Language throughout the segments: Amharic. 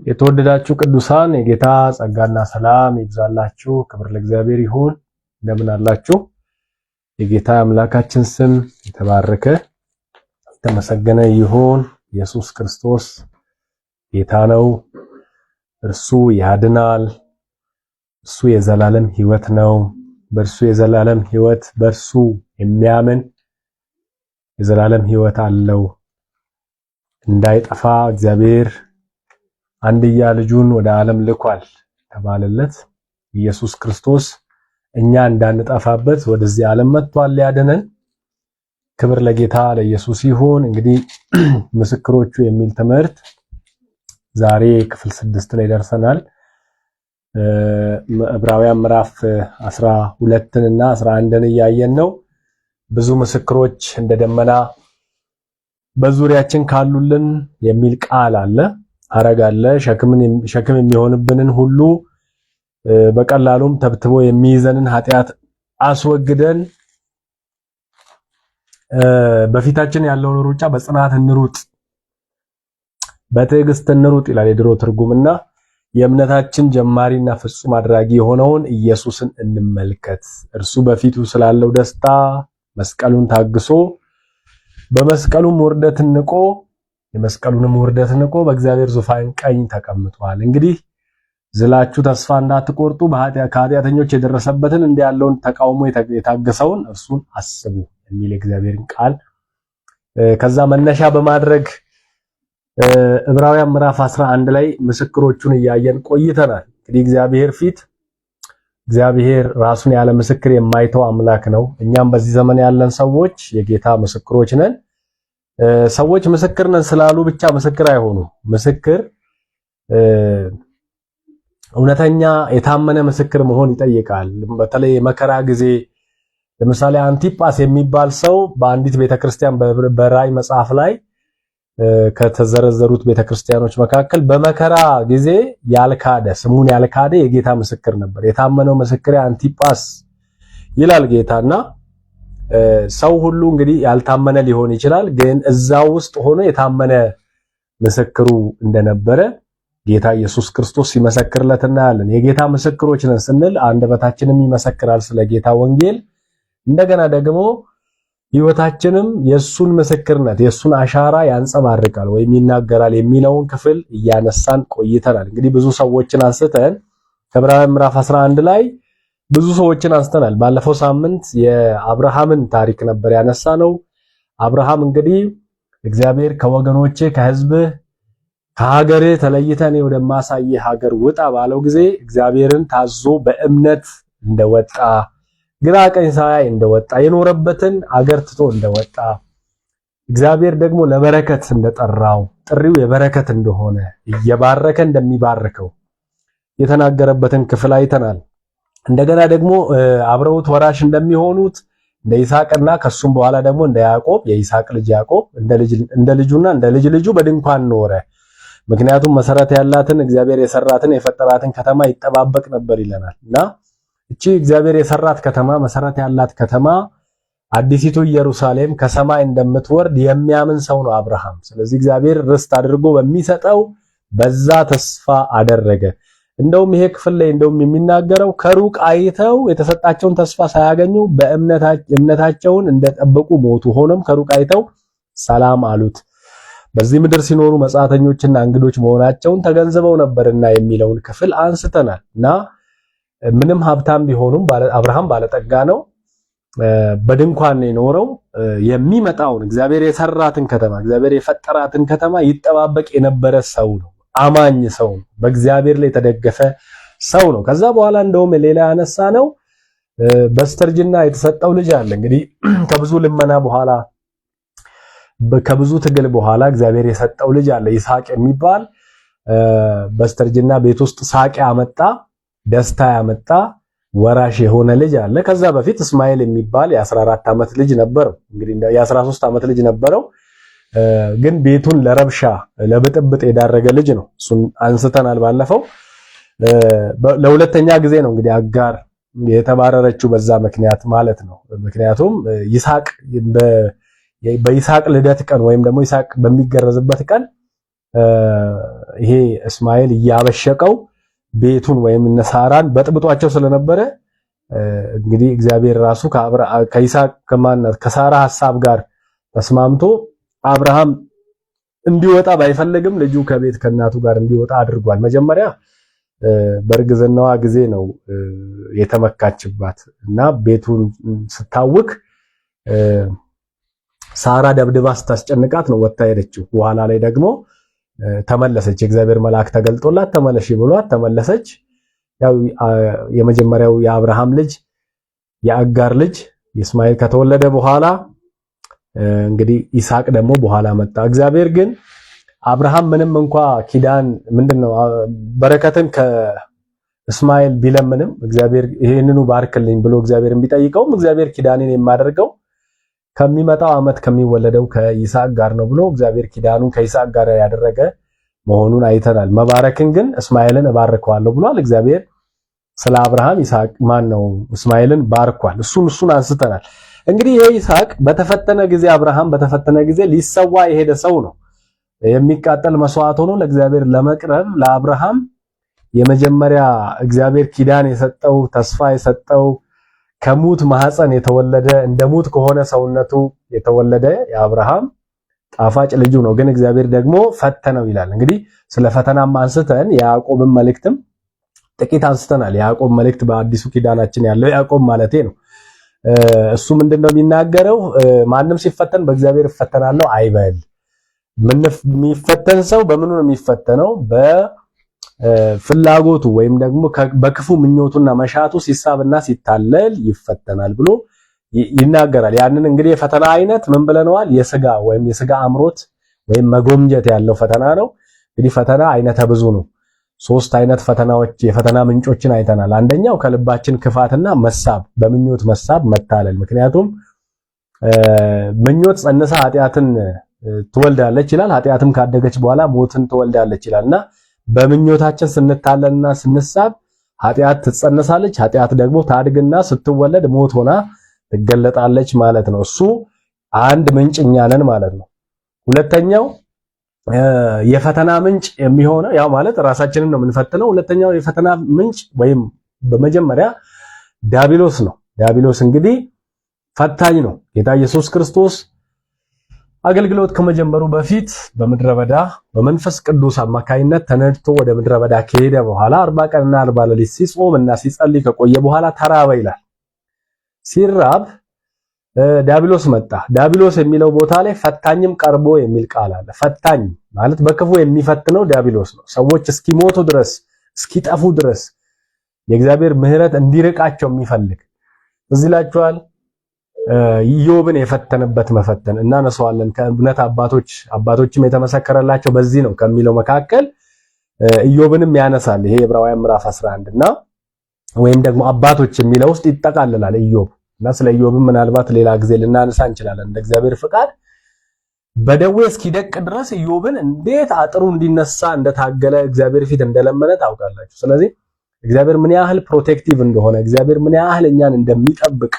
የተወደዳችሁ ቅዱሳን የጌታ ጸጋና ሰላም ይብዛላችሁ። ክብር ለእግዚአብሔር ይሁን። እንደምን አላችሁ? የጌታ አምላካችን ስም የተባረከ የተመሰገነ ይሁን። ኢየሱስ ክርስቶስ ጌታ ነው። እርሱ ያድናል። እርሱ የዘላለም ሕይወት ነው። በእርሱ የዘላለም ሕይወት፣ በእርሱ የሚያምን የዘላለም ሕይወት አለው። እንዳይጠፋ እግዚአብሔር አንድያ ልጁን ወደ ዓለም ልኳል ተባለለት። ኢየሱስ ክርስቶስ እኛ እንዳንጠፋበት ወደዚህ ዓለም መጥቷል ሊያድነን። ክብር ለጌታ ለኢየሱስ ይሁን። እንግዲህ ምስክሮቹ የሚል ትምህርት ዛሬ ክፍል 6 ላይ ደርሰናል። ዕብራውያን ምዕራፍ 12ን እና 11ን እያየን ነው። ብዙ ምስክሮች እንደ ደመና በዙሪያችን ካሉልን የሚል ቃል አለ፣ ሐረግ አለ። ሸክም የሚሆንብንን ሁሉ በቀላሉም ተብትቦ የሚይዘንን ኃጢአት አስወግደን በፊታችን ያለውን ሩጫ በጽናት እንሩጥ፣ በትዕግስት እንሩጥ ይላል የድሮ ትርጉምና የእምነታችን ጀማሪና ፍጹም አድራጊ የሆነውን ኢየሱስን እንመልከት። እርሱ በፊቱ ስላለው ደስታ መስቀሉን ታግሶ በመስቀሉም ውርደትን ንቆ የመስቀሉንም ውርደት ንቆ በእግዚአብሔር ዙፋን ቀኝ ተቀምጧል። እንግዲህ ዝላችሁ ተስፋ እንዳትቆርጡ ከኃጢአተኞች የደረሰበትን እንዲህ ያለውን ተቃውሞ የታገሰውን እርሱን አስቡ የሚል የእግዚአብሔርን ቃል ከዛ መነሻ በማድረግ ዕብራውያን ምዕራፍ 11 ላይ ምስክሮቹን እያየን ቆይተናል። እንግዲህ እግዚአብሔር ፊት እግዚአብሔር ራሱን ያለ ምስክር የማይተው አምላክ ነው። እኛም በዚህ ዘመን ያለን ሰዎች የጌታ ምስክሮች ነን። ሰዎች ምስክር ነን ስላሉ ብቻ ምስክር አይሆኑም። ምስክር እውነተኛ የታመነ ምስክር መሆን ይጠይቃል። በተለይ የመከራ ጊዜ ለምሳሌ አንቲጳስ የሚባል ሰው በአንዲት ቤተክርስቲያን በራእይ መጽሐፍ ላይ ከተዘረዘሩት ቤተክርስቲያኖች መካከል በመከራ ጊዜ ያልካደ፣ ስሙን ያልካደ የጌታ ምስክር ነበር። የታመነው ምስክር አንቲጳስ ይላል ጌታና ሰው ሁሉ እንግዲህ ያልታመነ ሊሆን ይችላል፣ ግን እዛ ውስጥ ሆኖ የታመነ ምስክሩ እንደነበረ ጌታ ኢየሱስ ክርስቶስ ሲመሰክርለት እናያለን። የጌታ ምስክሮች ነን ስንል አንደበታችንም ይመሰክራል ስለ ጌታ ወንጌል፣ እንደገና ደግሞ ህይወታችንም የሱን ምስክርነት የሱን አሻራ ያንጸባርቃል ወይም ይናገራል የሚለውን ክፍል እያነሳን ቆይተናል። እንግዲህ ብዙ ሰዎችን አንስተን ከዕብራውያን ምዕራፍ 11 ላይ ብዙ ሰዎችን አንስተናል። ባለፈው ሳምንት የአብርሃምን ታሪክ ነበር ያነሳነው። አብርሃም እንግዲህ እግዚአብሔር ከወገኖቼ ከህዝብህ ከሀገርህ ተለይተህ እኔ ወደማሳይህ ሀገር ውጣ ባለው ጊዜ እግዚአብሔርን ታዞ በእምነት እንደወጣ፣ ግራ ቀኝ ሳያይ እንደወጣ፣ የኖረበትን አገር ትቶ እንደወጣ፣ እግዚአብሔር ደግሞ ለበረከት እንደጠራው፣ ጥሪው የበረከት እንደሆነ፣ እየባረከ እንደሚባርከው የተናገረበትን ክፍል አይተናል። እንደገና ደግሞ አብረውት ወራሽ እንደሚሆኑት እንደ ይስሐቅና ከሱም በኋላ ደግሞ እንደ ያዕቆብ፣ የይስሐቅ ልጅ ያዕቆብ እንደ ልጁና እንደ ልጅ ልጁ በድንኳን ኖረ። ምክንያቱም መሰረት ያላትን እግዚአብሔር የሰራትን የፈጠራትን ከተማ ይጠባበቅ ነበር ይለናል። እና እቺ እግዚአብሔር የሰራት ከተማ፣ መሰረት ያላት ከተማ፣ አዲሲቱ ኢየሩሳሌም ከሰማይ እንደምትወርድ የሚያምን ሰው ነው አብርሃም። ስለዚህ እግዚአብሔር ርስት አድርጎ በሚሰጠው በዛ ተስፋ አደረገ። እንደውም ይሄ ክፍል ላይ እንደውም የሚናገረው ከሩቅ አይተው የተሰጣቸውን ተስፋ ሳያገኙ በእምነታቸውን እንደጠበቁ ሞቱ። ሆኖም ከሩቅ አይተው ሰላም አሉት። በዚህ ምድር ሲኖሩ መጻተኞችና እንግዶች መሆናቸውን ተገንዝበው ነበርና የሚለውን ክፍል አንስተናል። እና ምንም ሀብታም ቢሆኑም፣ አብርሃም ባለጠጋ ነው። በድንኳን የኖረው የሚመጣውን እግዚአብሔር የሰራትን ከተማ፣ እግዚአብሔር የፈጠራትን ከተማ ይጠባበቅ የነበረ ሰው ነው። አማኝ ሰው ነው። በእግዚአብሔር ላይ የተደገፈ ሰው ነው። ከዛ በኋላ እንደውም ሌላ ያነሳ ነው በስተርጅና የተሰጠው ልጅ አለ። እንግዲህ ከብዙ ልመና በኋላ፣ ከብዙ ትግል በኋላ እግዚአብሔር የሰጠው ልጅ አለ፣ ይስሐቅ የሚባል። በስተርጅና ቤት ውስጥ ሳቅ ያመጣ፣ ደስታ ያመጣ፣ ወራሽ የሆነ ልጅ አለ። ከዛ በፊት እስማኤል የሚባል የ14 ዓመት ልጅ ነበረው። እንግዲህ የ13 ዓመት ልጅ ነበረው። ግን ቤቱን ለረብሻ ለብጥብጥ የዳረገ ልጅ ነው። እሱን አንስተናል ባለፈው። ለሁለተኛ ጊዜ ነው እንግዲህ አጋር የተባረረችው በዛ ምክንያት ማለት ነው። ምክንያቱም ይስሐቅ በይስሐቅ ልደት ቀን ወይም ደግሞ ይስሐቅ በሚገረዝበት ቀን ይሄ እስማኤል እያበሸቀው ቤቱን ወይም እነ ሳራን በጥብጧቸው ስለነበረ እንግዲህ እግዚአብሔር ራሱ ከይስሐቅ ከማናት ከሳራ ሐሳብ ጋር ተስማምቶ አብርሃም እንዲወጣ ባይፈልግም ልጁ ከቤት ከእናቱ ጋር እንዲወጣ አድርጓል። መጀመሪያ በእርግዝናዋ ጊዜ ነው የተመካችባት እና ቤቱን ስታውክ ሳራ ደብድባ ስታስጨንቃት ነው ወጥታ ሄደችው። በኋላ ላይ ደግሞ ተመለሰች። የእግዚአብሔር መልአክ ተገልጦላት ተመለሽ ብሏት ተመለሰች። ያው የመጀመሪያው የአብርሃም ልጅ የአጋር ልጅ እስማኤል ከተወለደ በኋላ እንግዲህ ይስሐቅ ደግሞ በኋላ መጣ። እግዚአብሔር ግን አብርሃም ምንም እንኳ ኪዳን ምንድነው በረከትን ከእስማኤል ቢለምንም እግዚአብሔር ይሄንኑ ባርክልኝ ብሎ እግዚአብሔርን ቢጠይቀውም እግዚአብሔር ኪዳኔን የማደርገው ከሚመጣው ዓመት ከሚወለደው ከይስሐቅ ጋር ነው ብሎ እግዚአብሔር ኪዳኑን ከይስሐቅ ጋር ያደረገ መሆኑን አይተናል። መባረክን ግን እስማኤልን እባርከዋለሁ ብሏል። እግዚአብሔር ስለ አብርሃም ይስሐቅ ማን ነው እስማኤልን ባርኳል። እሱን አንስተናል። እንግዲህ ይሄ ይስሐቅ በተፈተነ ጊዜ አብርሃም በተፈተነ ጊዜ ሊሰዋ የሄደ ሰው ነው። የሚቃጠል መስዋዕት ሆኖ ለእግዚአብሔር ለመቅረብ ለአብርሃም የመጀመሪያ እግዚአብሔር ኪዳን የሰጠው ተስፋ የሰጠው ከሙት ማህፀን የተወለደ እንደ ሙት ከሆነ ሰውነቱ የተወለደ የአብርሃም ጣፋጭ ልጁ ነው። ግን እግዚአብሔር ደግሞ ፈተነው ይላል። እንግዲህ ስለ ፈተናም አንስተን የያዕቆብን መልእክትም ጥቂት አንስተናል። የያዕቆብ መልእክት በአዲሱ ኪዳናችን ያለው ያዕቆብ ማለቴ ነው። እሱ ምንድነው የሚናገረው? ማንም ሲፈተን በእግዚአብሔር እፈተናለሁ አይበል። የሚፈተን ሰው በምኑ ነው የሚፈተነው? በፍላጎቱ ወይም ደግሞ በክፉ ምኞቱና መሻቱ ሲሳብና ሲታለል ይፈተናል ብሎ ይናገራል። ያንን እንግዲህ የፈተና አይነት ምን ብለነዋል? የስጋ ወይም የስጋ አምሮት ወይም መጎምጀት ያለው ፈተና ነው። እንግዲህ ፈተና አይነተ ብዙ ነው። ሶስት አይነት ፈተናዎች የፈተና ምንጮችን አይተናል። አንደኛው ከልባችን ክፋትና መሳብ፣ በምኞት መሳብ መታለል። ምክንያቱም ምኞት ጸንሳ ኃጢአትን ትወልዳለች ይላል። ኃጢአትም ካደገች በኋላ ሞትን ትወልዳለች ይላልና በምኞታችን ስንታለልና ስንሳብ ኃጢአት ትጸነሳለች። ኃጢአት ደግሞ ታድግና ስትወለድ ሞት ሆና ትገለጣለች ማለት ነው። እሱ አንድ ምንጭ እኛ ነን ማለት ነው። ሁለተኛው የፈተና ምንጭ የሚሆነው ያው ማለት ራሳችንን ነው የምንፈትነው። ሁለተኛው የፈተና ምንጭ ወይም በመጀመሪያ ዲያብሎስ ነው። ዲያብሎስ እንግዲህ ፈታኝ ነው። ጌታ ኢየሱስ ክርስቶስ አገልግሎት ከመጀመሩ በፊት በምድረ በዳ በመንፈስ ቅዱስ አማካይነት ተነድቶ ወደ ምድረ በዳ ከሄደ በኋላ 40 ቀንና 40 ሌሊት ሲጾም እና ሲጸልይ ከቆየ በኋላ ተራበ ይላል። ሲራብ ዲያብሎስ መጣ። ዲያብሎስ የሚለው ቦታ ላይ ፈታኝም ቀርቦ የሚል ቃል አለ። ፈታኝ ማለት በክፉ የሚፈትነው ዲያብሎስ ነው። ሰዎች እስኪሞቱ ድረስ እስኪጠፉ ድረስ የእግዚአብሔር ምሕረት እንዲርቃቸው የሚፈልግ እዚህ ይላችኋል። ኢዮብን የፈተነበት መፈተን እናነሳዋለን። ከእምነት አባቶችም የተመሰከረላቸው በዚህ ነው ከሚለው መካከል ኢዮብንም ያነሳል። ይሄ ዕብራውያን ምዕራፍ 11 እና ወይም ደግሞ አባቶች የሚለው ውስጥ ይጠቃልላል ኢዮብ እና ስለ ኢዮብም ምናልባት ሌላ ጊዜ ልናነሳ እንችላለን እንደ እግዚአብሔር ፍቃድ። በደዌ እስኪደቅ ድረስ ኢዮብን እንዴት አጥሩ እንዲነሳ እንደታገለ እግዚአብሔር ፊት እንደለመነ ታውቃላችሁ። ስለዚህ እግዚአብሔር ምን ያህል protective እንደሆነ፣ እግዚአብሔር ምን ያህል እኛን እንደሚጠብቅ፣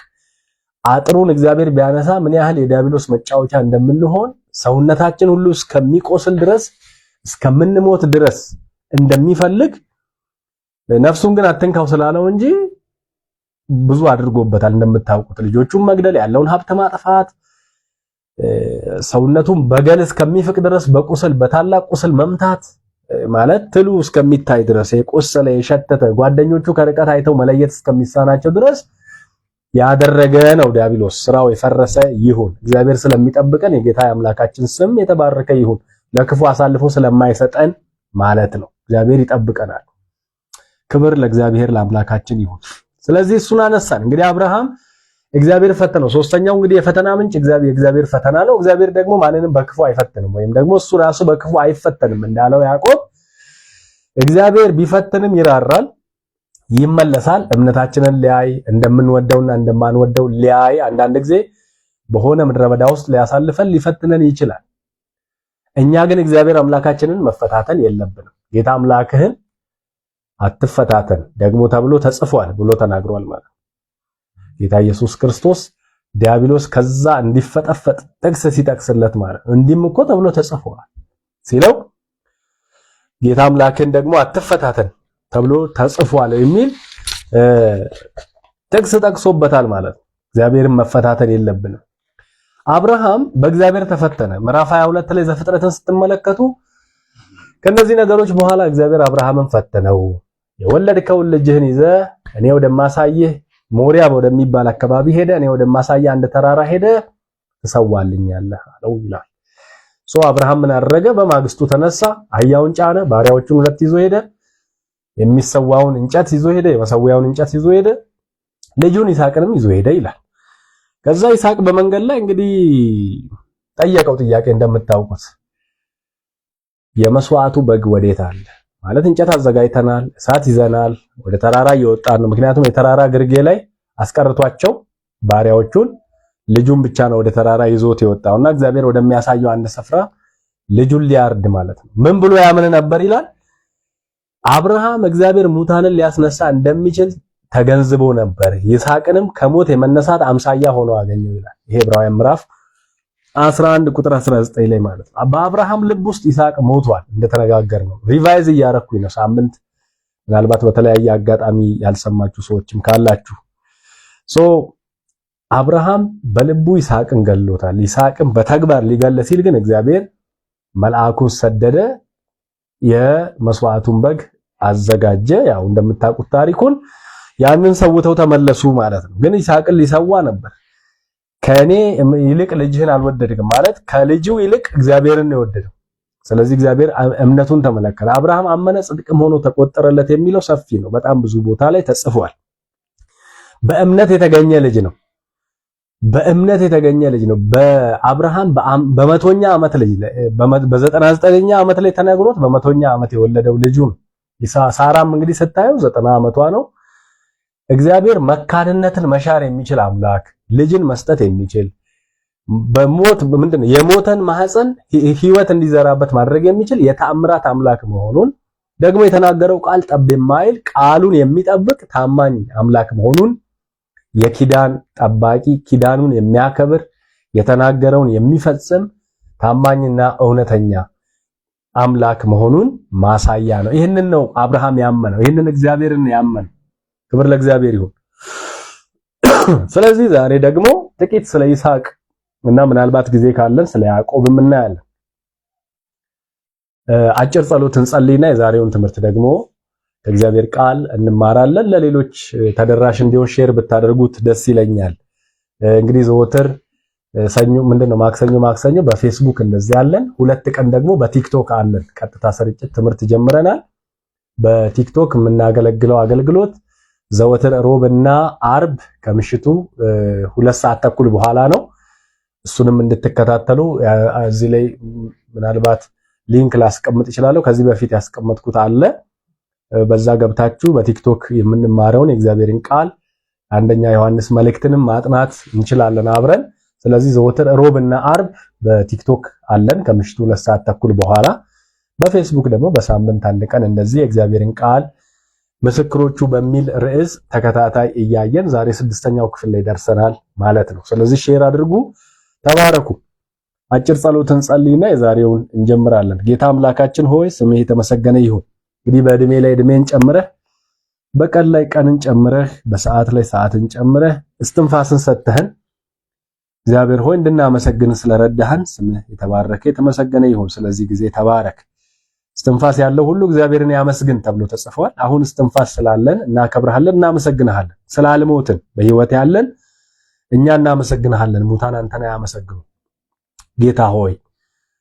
አጥሩን እግዚአብሔር ቢያነሳ ምን ያህል የዲያብሎስ መጫወቻ እንደምንሆን፣ ሰውነታችን ሁሉ እስከሚቆስል ድረስ እስከምንሞት ድረስ እንደሚፈልግ፣ ነፍሱን ግን አትንካው ስላለው እንጂ ብዙ አድርጎበታል። እንደምታውቁት ልጆቹን መግደል፣ ያለውን ሀብት ማጥፋት፣ ሰውነቱን በገል እስከሚፍቅ ድረስ በቁስል በታላቅ ቁስል መምታት ማለት ትሉ እስከሚታይ ድረስ የቆሰለ የሸተተ ጓደኞቹ ከርቀት አይተው መለየት እስከሚሳናቸው ድረስ ያደረገ ነው ዲያብሎስ። ስራው የፈረሰ ይሁን። እግዚአብሔር ስለሚጠብቀን የጌታ የአምላካችን ስም የተባረከ ይሁን። ለክፉ አሳልፎ ስለማይሰጠን ማለት ነው። እግዚአብሔር ይጠብቀናል። ክብር ለእግዚአብሔር ለአምላካችን ይሁን። ስለዚህ እሱን አነሳን። እንግዲህ አብርሃም እግዚአብሔር ፈተነው። ሶስተኛው እንግዲህ የፈተና ምንጭ እግዚአብሔር ፈተና ነው። እግዚአብሔር ደግሞ ማንንም በክፉ አይፈትንም ወይም ደግሞ እሱ ራሱ በክፉ አይፈተንም እንዳለው ያዕቆብ እግዚአብሔር ቢፈትንም ይራራል፣ ይመለሳል። እምነታችንን ሊያይ እንደምንወደውና እንደማንወደው ሊያይ አንዳንድ ጊዜ በሆነ ምድረ በዳ ውስጥ ሊያሳልፈን ሊፈትነን ይችላል። እኛ ግን እግዚአብሔር አምላካችንን መፈታተን የለብንም። ጌታ አምላክህን አትፈታተን ደግሞ ተብሎ ተጽፏል ብሎ ተናግሯል ማለት ነው። ጌታ ኢየሱስ ክርስቶስ ዲያብሎስ ከዛ እንዲፈጠፈጥ ጥቅስ ሲጠቅስለት ማለት ነው። እንዲህም እኮ ተብሎ ተጽፏል ሲለው ጌታ አምላክን ደግሞ አትፈታተን ተብሎ ተጽፏል የሚል ጥቅስ ጠቅሶበታል ማለት ነው። እግዚአብሔርን መፈታተን የለብንም። አብርሃም በእግዚአብሔር ተፈተነ። ምዕራፍ 22 ላይ ዘፍጥረትን ስትመለከቱ ከነዚህ ነገሮች በኋላ እግዚአብሔር አብርሃምን ፈተነው። የወለድከውን ልጅህን ይዘህ እኔ ወደማሳይህ ሞሪያ ወደሚባል አካባቢ ሄደ፣ እኔ ወደማሳይህ አንድ ተራራ ሄደ ትሰዋልኛለህ አለው ይላል። So አብርሃም ምን አደረገ? በማግስቱ ተነሳ፣ አህያውን ጫነ፣ ባሪያዎቹን ሁለት ይዞ ሄደ፣ የሚሰዋውን እንጨት ይዞ ሄደ፣ የመሰዊያውን እንጨት ይዞ ሄደ፣ ልጁን ይስሐቅንም ይዞ ሄደ ይላል። ከዛ ይስሐቅ በመንገድ ላይ እንግዲህ ጠየቀው ጥያቄ፣ እንደምታውቁት የመስዋዕቱ በግ ወዴት አለ? ማለት እንጨት አዘጋጅተናል፣ እሳት ይዘናል፣ ወደ ተራራ እየወጣን ነው። ምክንያቱም የተራራ ግርጌ ላይ አስቀርቷቸው ባሪያዎቹን ልጁን ብቻ ነው ወደ ተራራ ይዞት የወጣውና እግዚአብሔር ወደሚያሳየው አንድ ስፍራ ልጁን ሊያርድ ማለት ነው። ምን ብሎ ያምን ነበር ይላል? አብርሃም እግዚአብሔር ሙታንን ሊያስነሳ እንደሚችል ተገንዝቦ ነበር፣ ይስሐቅንም ከሞት የመነሳት አምሳያ ሆኖ አገኘው ይላል። ይሄ ዕብራውያን ምዕራፍ 11 ቁጥር 19 ላይ ማለት ነው። በአብርሃም ልብ ውስጥ ይስሐቅ ሞቷል እንደተነጋገርነው። Revise እያረኩኝ ነው። ሳምንት ምናልባት በተለያየ አጋጣሚ ያልሰማችሁ ሰዎችም ካላችሁ፣ so አብርሃም በልቡ ይስሐቅን ገሎታል። ይስሐቅን በተግባር ሊገል ሲል ግን እግዚአብሔር መልአኩን ሰደደ፣ የመስዋዕቱን በግ አዘጋጀ። ያው እንደምታውቁት ታሪኩን ያንን ሰውተው ተመለሱ ማለት ነው። ግን ይስሐቅን ሊሰዋ ነበር። ከኔ ይልቅ ልጅህን አልወደድክም ማለት ከልጁ ይልቅ እግዚአብሔርን ነው የወደደው። ስለዚህ እግዚአብሔር እምነቱን ተመለከተ። አብርሃም አመነ ጽድቅም ሆኖ ተቆጠረለት የሚለው ሰፊ ነው። በጣም ብዙ ቦታ ላይ ተጽፏል። በእምነት የተገኘ ልጅ ነው። በእምነት የተገኘ ልጅ ነው። በአብርሃም በ100ኛ ዓመት ልጅ፣ በ99ኛ ዓመት ላይ ተነግሮት በ100ኛ ዓመት የወለደው ልጁ ነው። ሳራም እንግዲህ ስታየው 90 ዓመቷ ነው። እግዚአብሔር መካንነትን መሻር የሚችል አምላክ፣ ልጅን መስጠት የሚችል፣ በሞት ምንድነው የሞተን ማህፀን ህይወት እንዲዘራበት ማድረግ የሚችል የተአምራት አምላክ መሆኑን፣ ደግሞ የተናገረው ቃል ጠብ የማይል ቃሉን የሚጠብቅ ታማኝ አምላክ መሆኑን፣ የኪዳን ጠባቂ፣ ኪዳኑን የሚያከብር፣ የተናገረውን የሚፈጽም ታማኝና እውነተኛ አምላክ መሆኑን ማሳያ ነው። ይህንን ነው አብርሃም ያመነው። ይህንን እግዚአብሔርን ያመነው። ክብር ለእግዚአብሔር ይሁን። ስለዚህ ዛሬ ደግሞ ጥቂት ስለ ይስሐቅ እና ምናልባት ጊዜ ካለን ስለ ያዕቆብም እናያለን። አጭር ጸሎት እንጸልይና የዛሬውን ትምህርት ደግሞ ከእግዚአብሔር ቃል እንማራለን። ለሌሎች ተደራሽ እንዲሆን share ብታደርጉት ደስ ይለኛል። እንግዲህ ዘወትር ሰኞ ምንድነው ማክሰኞ ማክሰኞ በፌስቡክ እንደዚህ አለን። ሁለት ቀን ደግሞ በቲክቶክ አለን። ቀጥታ ስርጭት ትምህርት ጀምረናል። በቲክቶክ የምናገለግለው አገልግሎት ዘወትር ሮብና አርብ ከምሽቱ 2:30 በኋላ ነው። እሱንም እንድትከታተሉ እዚህ ላይ ምናልባት link ላስቀምጥ እችላለሁ። ከዚህ በፊት ያስቀመጥኩት አለ። በዛ ገብታችሁ በቲክቶክ የምንማረውን የእግዚአብሔርን ቃል አንደኛ ዮሐንስ መልእክትንም ማጥናት እንችላለን አብረን። ስለዚህ ዘወትር ሮብና አርብ በቲክቶክ አለን ከምሽቱ 2:30 በኋላ። በፌስቡክ ደግሞ በሳምንት አንድ ቀን እንደዚህ የእግዚአብሔርን ቃል ምስክሮቹ በሚል ርዕስ ተከታታይ እያየን ዛሬ ስድስተኛው ክፍል ላይ ደርሰናል ማለት ነው። ስለዚህ share አድርጉ፣ ተባረኩ። አጭር ጸሎት እንጸልይና የዛሬውን እንጀምራለን። ጌታ አምላካችን ሆይ ስምህ የተመሰገነ ይሁን። እንግዲህ በእድሜ ላይ እድሜን ጨምረህ፣ በቀን ላይ ቀንን ጨምረህ፣ በሰዓት ላይ ሰዓትን ጨምረህ፣ እስትንፋስን ሰጥተህን እግዚአብሔር ሆይ እንድናመሰግን ስለረዳህን ስምህ የተባረከ የተመሰገነ ይሁን። ስለዚህ ጊዜ ተባረክ። እስትንፋስ ያለው ሁሉ እግዚአብሔርን ያመስግን ተብሎ ተጽፏል። አሁን እስትንፋስ ስላለን እናከብርሃለን፣ እናመሰግንሃለን። ስላልሞትን በህይወት ያለን እኛ እናመሰግንሃለን። ሙታን አንተን አያመሰግኑ። ጌታ ሆይ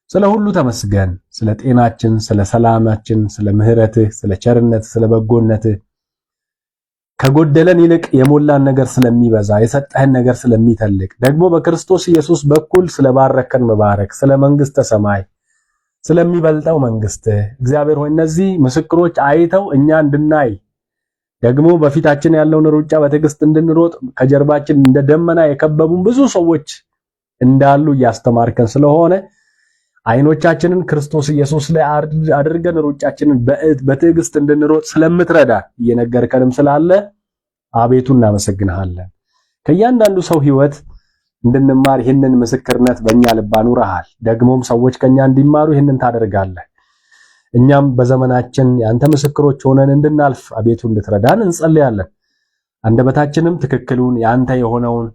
ስለ ሁሉ ተመስገን። ስለ ጤናችን፣ ስለ ሰላማችን፣ ስለ ምሕረትህ፣ ስለ ቸርነት፣ ስለ በጎነትህ፣ ከጎደለን ይልቅ የሞላን ነገር ስለሚበዛ፣ የሰጠህን ነገር ስለሚተልቅ፣ ደግሞ በክርስቶስ ኢየሱስ በኩል ስለባረከን መባረክ፣ ስለ መንግስተ ሰማይ፣ ስለሚበልጠው መንግስትህ፣ እግዚአብሔር ሆይ እነዚህ ምስክሮች አይተው እኛ እንድናይ፣ ደግሞ በፊታችን ያለውን ሩጫ በትዕግስት እንድንሮጥ ከጀርባችን እንደ ደመና የከበቡን ብዙ ሰዎች እንዳሉ እያስተማርከን ስለሆነ አይኖቻችንን ክርስቶስ ኢየሱስ ላይ አድርገን ሩጫችንን በትዕግስት እንድንሮጥ ስለምትረዳ፣ እየነገርከንም ስላለ አቤቱ እናመሰግንሃለን። ከእያንዳንዱ ሰው ህይወት እንድንማር ይህንን ምስክርነት በእኛ ልብ አኑረሃል። ደግሞም ሰዎች ከኛ እንዲማሩ ይህንን ታደርጋለህ። እኛም በዘመናችን የአንተ ምስክሮች ሆነን እንድናልፍ አቤቱ እንድትረዳን እንጸልያለን። አንደበታችንም ትክክሉን የአንተ የሆነውን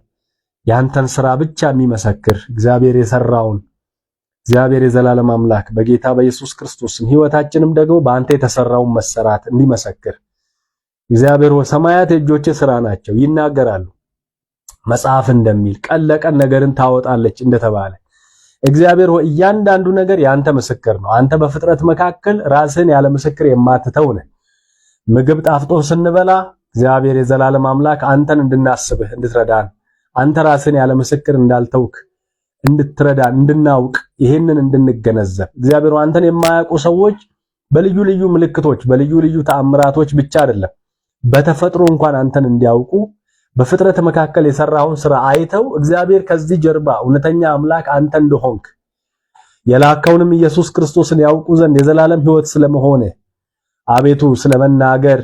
የአንተን ስራ ብቻ የሚመሰክር እግዚአብሔር የሰራውን እግዚአብሔር የዘላለም አምላክ በጌታ በኢየሱስ ክርስቶስም ሕይወታችንም ደግሞ በአንተ የተሰራውን መሰራት እንዲመሰክር እግዚአብሔር ሰማያት የእጆችህ ስራ ናቸው ይናገራሉ፣ መጽሐፍ እንደሚል ቀን ለቀን ነገርን ታወጣለች እንደተባለ እግዚአብሔር ሆይ እያንዳንዱ ነገር ያንተ ምስክር ነው። አንተ በፍጥረት መካከል ራስህን ያለ ምስክር የማትተው ነህ። ምግብ ጣፍጦ ስንበላ እግዚአብሔር የዘላለም አምላክ አንተን እንድናስብህ እንድትረዳን፣ አንተ ራስህን ያለ ምስክር እንዳልተውክ እንድትረዳን እንድናውቅ ይሄንን እንድንገነዘብ እግዚአብሔር አንተን የማያውቁ ሰዎች በልዩ ልዩ ምልክቶች በልዩ ልዩ ተአምራቶች ብቻ አይደለም በተፈጥሮ እንኳን አንተን እንዲያውቁ በፍጥረት መካከል የሰራውን ስራ አይተው እግዚአብሔር ከዚህ ጀርባ እውነተኛ አምላክ አንተ እንደሆንክ የላከውንም ኢየሱስ ክርስቶስን ያውቁ ዘንድ የዘላለም ሕይወት ስለመሆነ አቤቱ ስለመናገር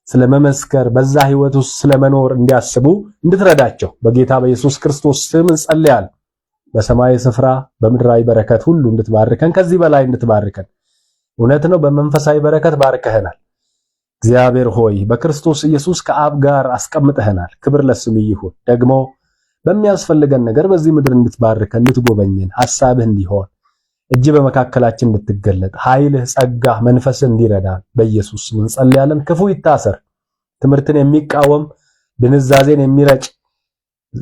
ስለመመስከር በዛ ሕይወት ውስጥ ስለመኖር እንዲያስቡ እንድትረዳቸው በጌታ በኢየሱስ ክርስቶስ ስም እንጸልያለን። በሰማይ ስፍራ በምድራዊ በረከት ሁሉ እንድትባርከን ከዚህ በላይ እንድትባርከን፣ እውነት ነው፣ በመንፈሳዊ በረከት ባርከህናል። እግዚአብሔር ሆይ በክርስቶስ ኢየሱስ ከአብ ጋር አስቀምጠህናል። ክብር ለስም ይሁን። ደግሞ በሚያስፈልገን ነገር በዚህ ምድር እንድትባርከን እንድትጎበኘን፣ ሐሳብህ እንዲሆን እጅ በመካከላችን እንድትገለጥ፣ ኃይልህ፣ ጸጋህ፣ መንፈስህ እንዲረዳን በኢየሱስ ስም እንጸልያለን። ክፉ ይታሰር። ትምህርትን የሚቃወም ድንዛዜን የሚረጭ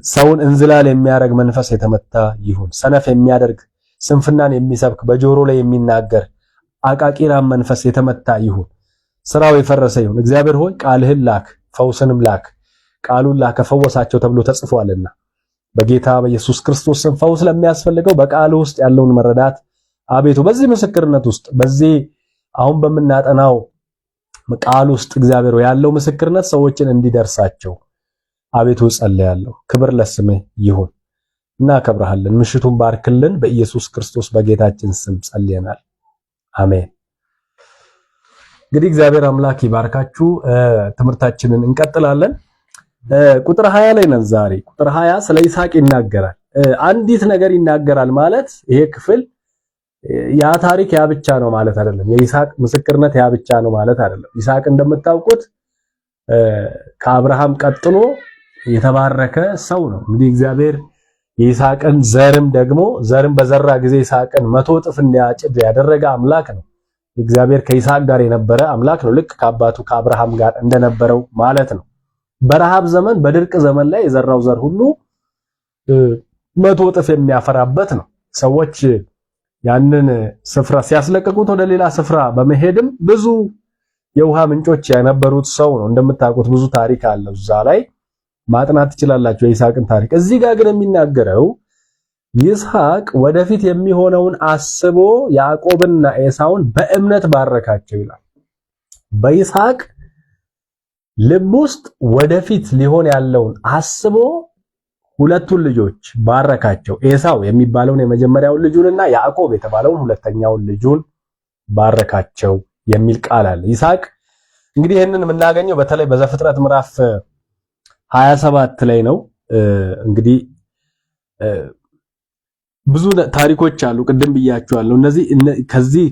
ሰውን እንዝላል የሚያደርግ መንፈስ የተመታ ይሁን። ሰነፍ የሚያደርግ ስንፍናን የሚሰብክ በጆሮ ላይ የሚናገር አቃቂራም መንፈስ የተመታ ይሁን። ስራው የፈረሰ ይሁን። እግዚአብሔር ሆይ ቃልህን ላክ፣ ፈውስንም ላክ። ቃሉን ላከ ፈወሳቸው ተብሎ ተጽፏልና በጌታ በኢየሱስ ክርስቶስ ስም ፈውስ ለሚያስፈልገው በቃሉ ውስጥ ያለውን መረዳት አቤቱ በዚህ ምስክርነት ውስጥ በዚህ አሁን በምናጠናው ቃል ውስጥ እግዚአብሔር ያለው ምስክርነት ሰዎችን እንዲደርሳቸው አቤቱ ጸልያለሁ። ክብር ለስምህ ይሁን። እናከብርሃለን። ምሽቱን ባርክልን። በኢየሱስ ክርስቶስ በጌታችን ስም ጸልየናል። አሜን። እንግዲህ እግዚአብሔር አምላክ ይባርካችሁ። ትምህርታችንን እንቀጥላለን። ቁጥር 20 ላይ ነን ዛሬ። ቁጥር 20 ስለ ይስሐቅ ይናገራል። አንዲት ነገር ይናገራል ማለት ይሄ ክፍል ያ ታሪክ ያ ብቻ ነው ማለት አይደለም። የይስሐቅ ምስክርነት ያ ብቻ ነው ማለት አይደለም። ይስሐቅ እንደምታውቁት ከአብርሃም ቀጥሎ የተባረከ ሰው ነው። እንግዲህ እግዚአብሔር የይስሐቅን ዘርም ደግሞ ዘርም በዘራ ጊዜ ይስሐቅን 100 እጥፍ እንዲያጭድ ያደረገ አምላክ ነው። እግዚአብሔር ከይስሐቅ ጋር የነበረ አምላክ ነው። ልክ ከአባቱ ከአብርሃም ጋር እንደነበረው ማለት ነው። በረሃብ ዘመን በድርቅ ዘመን ላይ የዘራው ዘር ሁሉ 100 እጥፍ የሚያፈራበት ነው። ሰዎች ያንን ስፍራ ሲያስለቅቁት ወደ ሌላ ስፍራ በመሄድም ብዙ የውሃ ምንጮች የነበሩት ሰው ነው። እንደምታውቁት ብዙ ታሪክ አለ እዛ ላይ ማጥናት ትችላላችሁ የይስሐቅን ታሪክ። እዚህ ጋር ግን የሚናገረው ይስሐቅ ወደፊት የሚሆነውን አስቦ ያዕቆብና ኤሳውን በእምነት ባረካቸው ይላል። በይስሐቅ ልብ ውስጥ ወደፊት ሊሆን ያለውን አስቦ ሁለቱን ልጆች ባረካቸው። ኤሳው የሚባለውን የመጀመሪያውን ልጁንና ያዕቆብ የተባለውን ሁለተኛውን ልጁን ባረካቸው የሚል ቃል አለ። ይስሐቅ እንግዲህ ይህንን የምናገኘው በተለይ በዘፍጥረት ምዕራፍ 27 ላይ ነው። እንግዲህ ብዙ ታሪኮች አሉ፣ ቅድም ብያቸዋለሁ። እነዚህ ከዚህ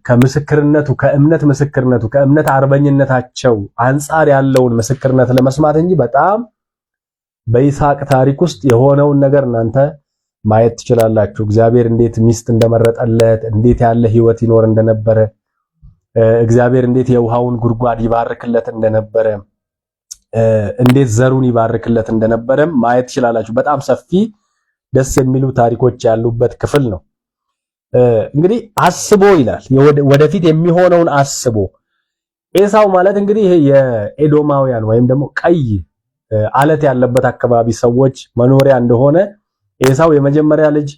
ከምስክርነቱ ከእምነት ምስክርነቱ ከእምነት አርበኝነታቸው አንጻር ያለውን ምስክርነት ለመስማት እንጂ በጣም በይስሐቅ ታሪክ ውስጥ የሆነውን ነገር እናንተ ማየት ትችላላችሁ። እግዚአብሔር እንዴት ሚስት እንደመረጠለት፣ እንዴት ያለ ህይወት ይኖር እንደነበረ፣ እግዚአብሔር እንዴት የውሃውን ጉድጓድ ይባርክለት እንደነበረ፣ እንዴት ዘሩን ይባርክለት እንደነበረም ማየት ትችላላችሁ። በጣም ሰፊ ደስ የሚሉ ታሪኮች ያሉበት ክፍል ነው። እንግዲህ አስቦ ይላል፣ ወደፊት የሚሆነውን አስቦ። ኤሳው ማለት እንግዲህ ይሄ የኤዶማውያን ወይም ደግሞ ቀይ አለት ያለበት አካባቢ ሰዎች መኖሪያ እንደሆነ ኤሳው የመጀመሪያ ልጅ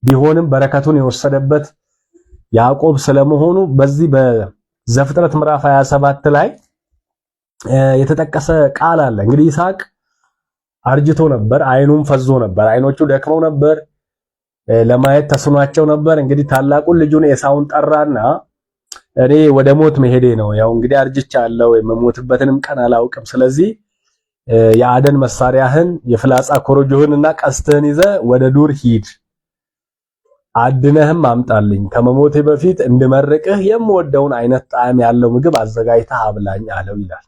ቢሆንም በረከቱን የወሰደበት ያዕቆብ ስለመሆኑ በዚህ በዘፍጥረት ምዕራፍ 27 ላይ የተጠቀሰ ቃል አለ። እንግዲህ ይስሐቅ አርጅቶ ነበር፣ አይኑም ፈዞ ነበር፣ አይኖቹ ደክመው ነበር፣ ለማየት ተስኗቸው ነበር። እንግዲህ ታላቁን ልጁን ኤሳውን ጠራና እኔ ወደ ሞት መሄዴ ነው፣ ያው እንግዲህ አርጅቻለሁ፣ የምሞትበትንም ቀን አላውቅም። ስለዚህ የአደን መሳሪያህን የፍላጻ ኮረጆህንና ቀስትህን ይዘህ ወደ ዱር ሂድ አድነህም አምጣልኝ፣ ከመሞቴ በፊት እንድመርቅህ የምወደውን አይነት ጣዕም ያለው ምግብ አዘጋጅተህ አብላኝ አለው ይላል።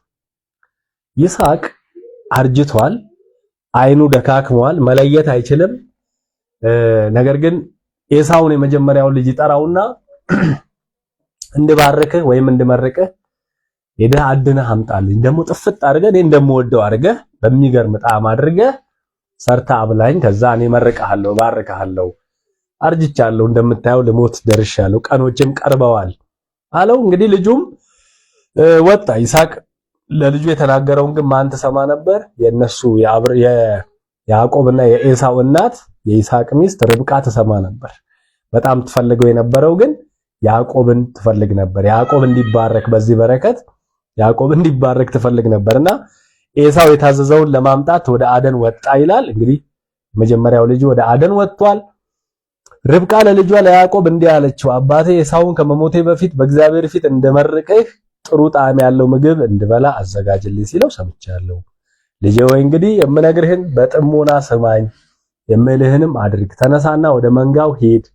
ይስሐቅ አርጅቷል፣ አይኑ ደካክሟል፣ መለየት አይችልም። ነገር ግን ኤሳውን የመጀመሪያውን ልጅ ይጠራውና እንድባርክህ ወይም እንድመርቅህ ሄደህ አድነህ አምጣልኝ፣ ደግሞ ጥፍጥ አድርገህ እኔ እንደምወደው አድርገህ በሚገርም ጣዕም አድርገህ ሰርተህ አብላኝ፣ ከዛ እኔ መርቅሃለሁ፣ ባርክሃለሁ፣ አርጅቻለሁ፣ እንደምታየው ልሞት ደርሻለሁ፣ ቀኖችም ቀርበዋል አለው። እንግዲህ ልጁም ወጣ። ይስሐቅ ለልጁ የተናገረውን ግን ማን ትሰማ ነበር? የነሱ የያዕቆብና የኤሳው እናት የይስሐቅ ሚስት ርብቃ ትሰማ ነበር። በጣም ትፈልገው የነበረው ግን ያዕቆብን ትፈልግ ነበር። ያዕቆብ እንዲባረክ በዚህ በረከት ያዕቆብ እንዲባረክ ትፈልግ ነበርና ኤሳው የታዘዘውን ለማምጣት ወደ አደን ወጣ ይላል። እንግዲህ መጀመሪያው ልጁ ወደ አደን ወጥቷል። ርብቃ ለልጇ ለያዕቆብ እንዲህ አለችው፣ አባቴ ኤሳውን ከመሞቴ በፊት በእግዚአብሔር ፊት እንደመርቅህ ጥሩ ጣዕም ያለው ምግብ እንድበላ አዘጋጅልኝ ሲለው ሰምቻለሁ። ልጄ ወይ እንግዲህ የምነግርህን በጥሞና ስማኝ፣ የምልህንም አድርግ። ተነሳና ወደ መንጋው ሂድ።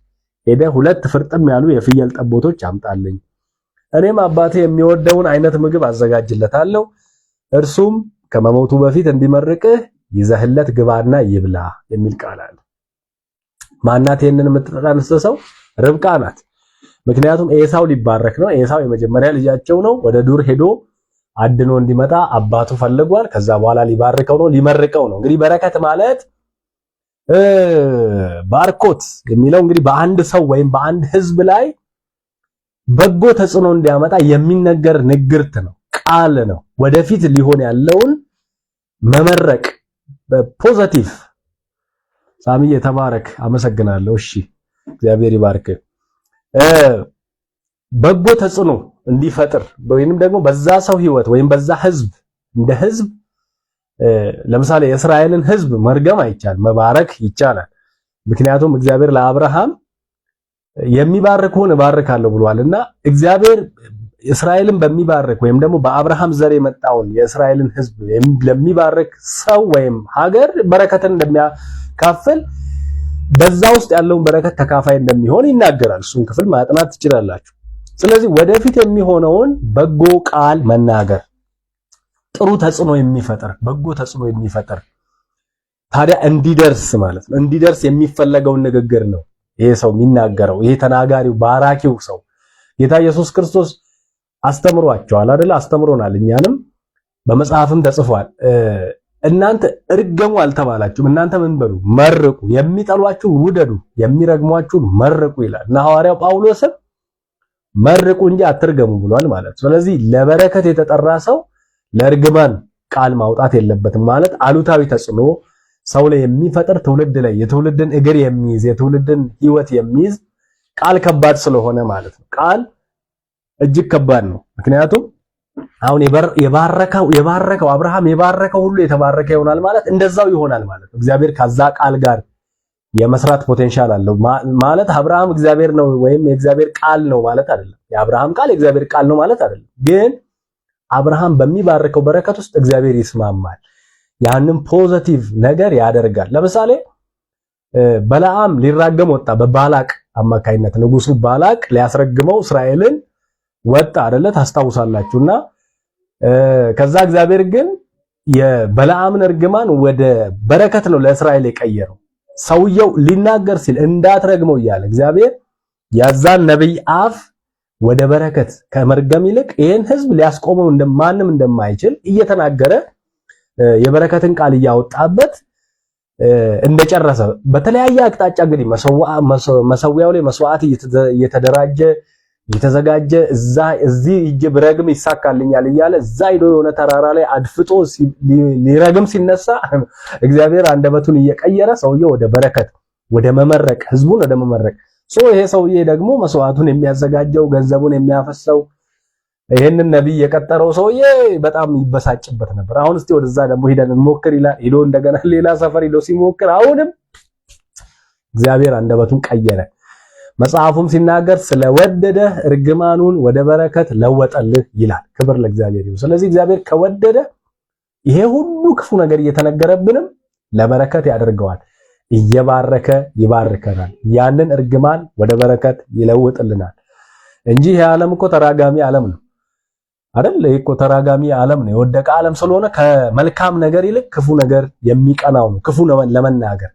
ሄደህ ሁለት ፍርጥም ያሉ የፍየል ጠቦቶች አምጣልኝ። እኔም አባቴ የሚወደውን አይነት ምግብ አዘጋጅለታለሁ። እርሱም ከመሞቱ በፊት እንዲመርቅህ ይዘህለት ግባና ይብላ የሚል ቃል አለ። ማናት ይህንን የምትጠነስሰው? ርብቃ ናት። ምክንያቱም ኤሳው ሊባረክ ነው። ኤሳው የመጀመሪያ ልጃቸው ነው። ወደ ዱር ሄዶ አድኖ እንዲመጣ አባቱ ፈልጓል። ከዛ በኋላ ሊባርከው ነው፣ ሊመርቀው ነው። እንግዲህ በረከት ማለት ባርኮት የሚለው እንግዲህ በአንድ ሰው ወይም በአንድ ሕዝብ ላይ በጎ ተጽዕኖ እንዲያመጣ የሚነገር ንግርት ነው፣ ቃል ነው። ወደፊት ሊሆን ያለውን መመረቅ በ positive። ሳሚዬ ተባረክ፣ አመሰግናለሁ። እሺ እግዚአብሔር ይባርክ። በጎ ተጽዕኖ እንዲፈጥር ወይንም ደግሞ በዛ ሰው ህይወት ወይም በዛ ህዝብ እንደ ህዝብ ለምሳሌ የእስራኤልን ህዝብ መርገም አይቻልም፣ መባረክ ይቻላል። ምክንያቱም እግዚአብሔር ለአብርሃም የሚባርክህን እባርካለሁ ብሏልና እግዚአብሔር እስራኤልን በሚባርክ ወይም ደግሞ በአብርሃም ዘር የመጣውን የእስራኤልን ህዝብ ለሚባርክ ሰው ወይም ሀገር በረከትን እንደሚያካፍል በዛ ውስጥ ያለውን በረከት ተካፋይ እንደሚሆን ይናገራል። እሱን ክፍል ማጥናት ትችላላችሁ። ስለዚህ ወደፊት የሚሆነውን በጎ ቃል መናገር ጥሩ ተጽዕኖ የሚፈጥር በጎ ተጽዕኖ የሚፈጥር ታዲያ እንዲደርስ ማለት ነው። እንዲደርስ የሚፈለገውን ንግግር ነው ይሄ ሰው የሚናገረው። ይሄ ተናጋሪው ባራኪው ሰው ጌታ ኢየሱስ ክርስቶስ አስተምሯቸዋል አይደል? አስተምሮናል። እኛንም በመጽሐፍም ተጽፏል። እናንተ እርገሙ አልተባላችሁም። እናንተ ምን በሉ? መርቁ። የሚጠሏችሁን ውደዱ፣ የሚረግሟችሁን መርቁ ይላል እና ሐዋርያው ጳውሎስም መርቁ እንጂ አትርገሙ ብሏል ማለት ነው። ስለዚህ ለበረከት የተጠራ ሰው ለእርግማን ቃል ማውጣት የለበትም ማለት አሉታዊ ተጽዕኖ ሰው ላይ የሚፈጥር ትውልድ ላይ የትውልድን እግር የሚይዝ የትውልድን ሕይወት የሚይዝ ቃል ከባድ ስለሆነ ማለት ነው። ቃል እጅግ ከባድ ነው። ምክንያቱም አሁን የባረከው የባረከው አብርሃም የባረከው ሁሉ የተባረከ ይሆናል ማለት እንደዛው ይሆናል ማለት ነው። እግዚአብሔር ከዛ ቃል ጋር የመስራት potential አለው ማለት አብርሃም እግዚአብሔር ነው ወይም የእግዚአብሔር ቃል ነው ማለት አይደለም። የአብርሃም ቃል የእግዚአብሔር ቃል ነው ማለት አይደለም። ግን አብርሃም በሚባርከው በረከት ውስጥ እግዚአብሔር ይስማማል። ያንን positive ነገር ያደርጋል። ለምሳሌ በለዓም ሊራገም ወጣ በባላቅ አማካይነት ንጉሱ ባላቅ ሊያስረግመው እስራኤልን ወጣ አይደለ? ታስታውሳላችሁና ከዛ እግዚአብሔር ግን የበለዓምን እርግማን ወደ በረከት ነው ለእስራኤል የቀየረው። ሰውየው ሊናገር ሲል እንዳትረግመው እያለ እግዚአብሔር ያዛን ነብይ አፍ ወደ በረከት ከመርገም ይልቅ ይሄን ህዝብ ሊያስቆመው እንደማንም እንደማይችል እየተናገረ የበረከትን ቃል እያወጣበት እንደጨረሰ በተለያየ አቅጣጫ እንግዲህ መሰዊያው ላይ መስዋዕት እየተደራጀ እየተዘጋጀ እዛ እዚህ ሂጄ ብረግም ይሳካልኛል እያለ እዛ ሂዶ የሆነ ተራራ ላይ አድፍጦ ሊረግም ሲነሳ እግዚአብሔር አንደበቱን እየቀየረ ሰውየው ወደ በረከት ወደ መመረቅ ህዝቡን ወደ መመረቅ so ይሄ ሰውዬ ደግሞ መስዋዕቱን የሚያዘጋጀው ገንዘቡን የሚያፈሰው ይሄንን ነቢይ የቀጠረው ሰውዬ በጣም ይበሳጭበት ነበር። አሁን እስቲ ወደዛ ደግሞ ሂደን እንሞክር ይላል። ሂዶ እንደገና ሌላ ሰፈር ሂዶ ሲሞክር አሁንም እግዚአብሔር አንደበቱን ቀየረ። መጽሐፉም ሲናገር ስለወደደ እርግማኑን ወደ በረከት ለወጠልህ ይላል። ክብር ለእግዚአብሔር ይሁን። ስለዚህ እግዚአብሔር ከወደደ ይሄ ሁሉ ክፉ ነገር እየተነገረብንም ለበረከት ያደርገዋል። እየባረከ ይባርከናል። ያንን እርግማን ወደ በረከት ይለውጥልናል እንጂ ይሄ ዓለም እኮ ተራጋሚ ዓለም ነው አይደል? ይሄ እኮ ተራጋሚ ዓለም ነው። የወደቀ ዓለም ስለሆነ ከመልካም ነገር ይልቅ ክፉ ነገር የሚቀናው ነው። ክፉ ለመናገር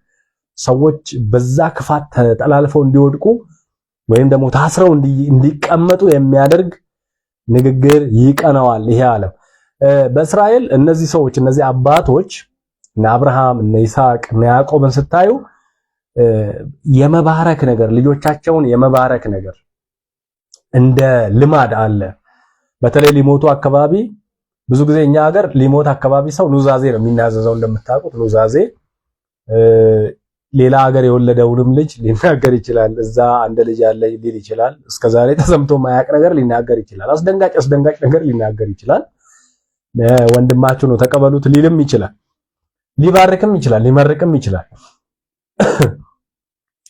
ሰዎች በዛ ክፋት ተጠላልፈው እንዲወድቁ ወይም ደግሞ ታስረው እንዲቀመጡ የሚያደርግ ንግግር ይቀናዋል ይሄ ዓለም። በእስራኤል እነዚህ ሰዎች፣ እነዚህ አባቶች፣ እነ አብርሃም፣ እነ ይስሐቅ፣ እነ ያዕቆብን ስታዩ የመባረክ ነገር፣ ልጆቻቸውን የመባረክ ነገር እንደ ልማድ አለ። በተለይ ሊሞቱ አካባቢ፣ ብዙ ጊዜ እኛ ሀገር ሊሞት አካባቢ ሰው ኑዛዜ ነው የሚናዘዘው። እንደምታውቁት ኑዛዜ ሌላ ሀገር የወለደውንም ልጅ ሊናገር ይችላል። እዛ አንድ ልጅ ያለ ሊል ይችላል። እስከዛሬ ተሰምቶ ማያቅ ነገር ሊናገር ይችላል። አስደንጋጭ አስደንጋጭ ነገር ሊናገር ይችላል። ወንድማችሁ ነው ተቀበሉት ሊልም ይችላል። ሊባርክም ይችላል። ሊመርቅም ይችላል።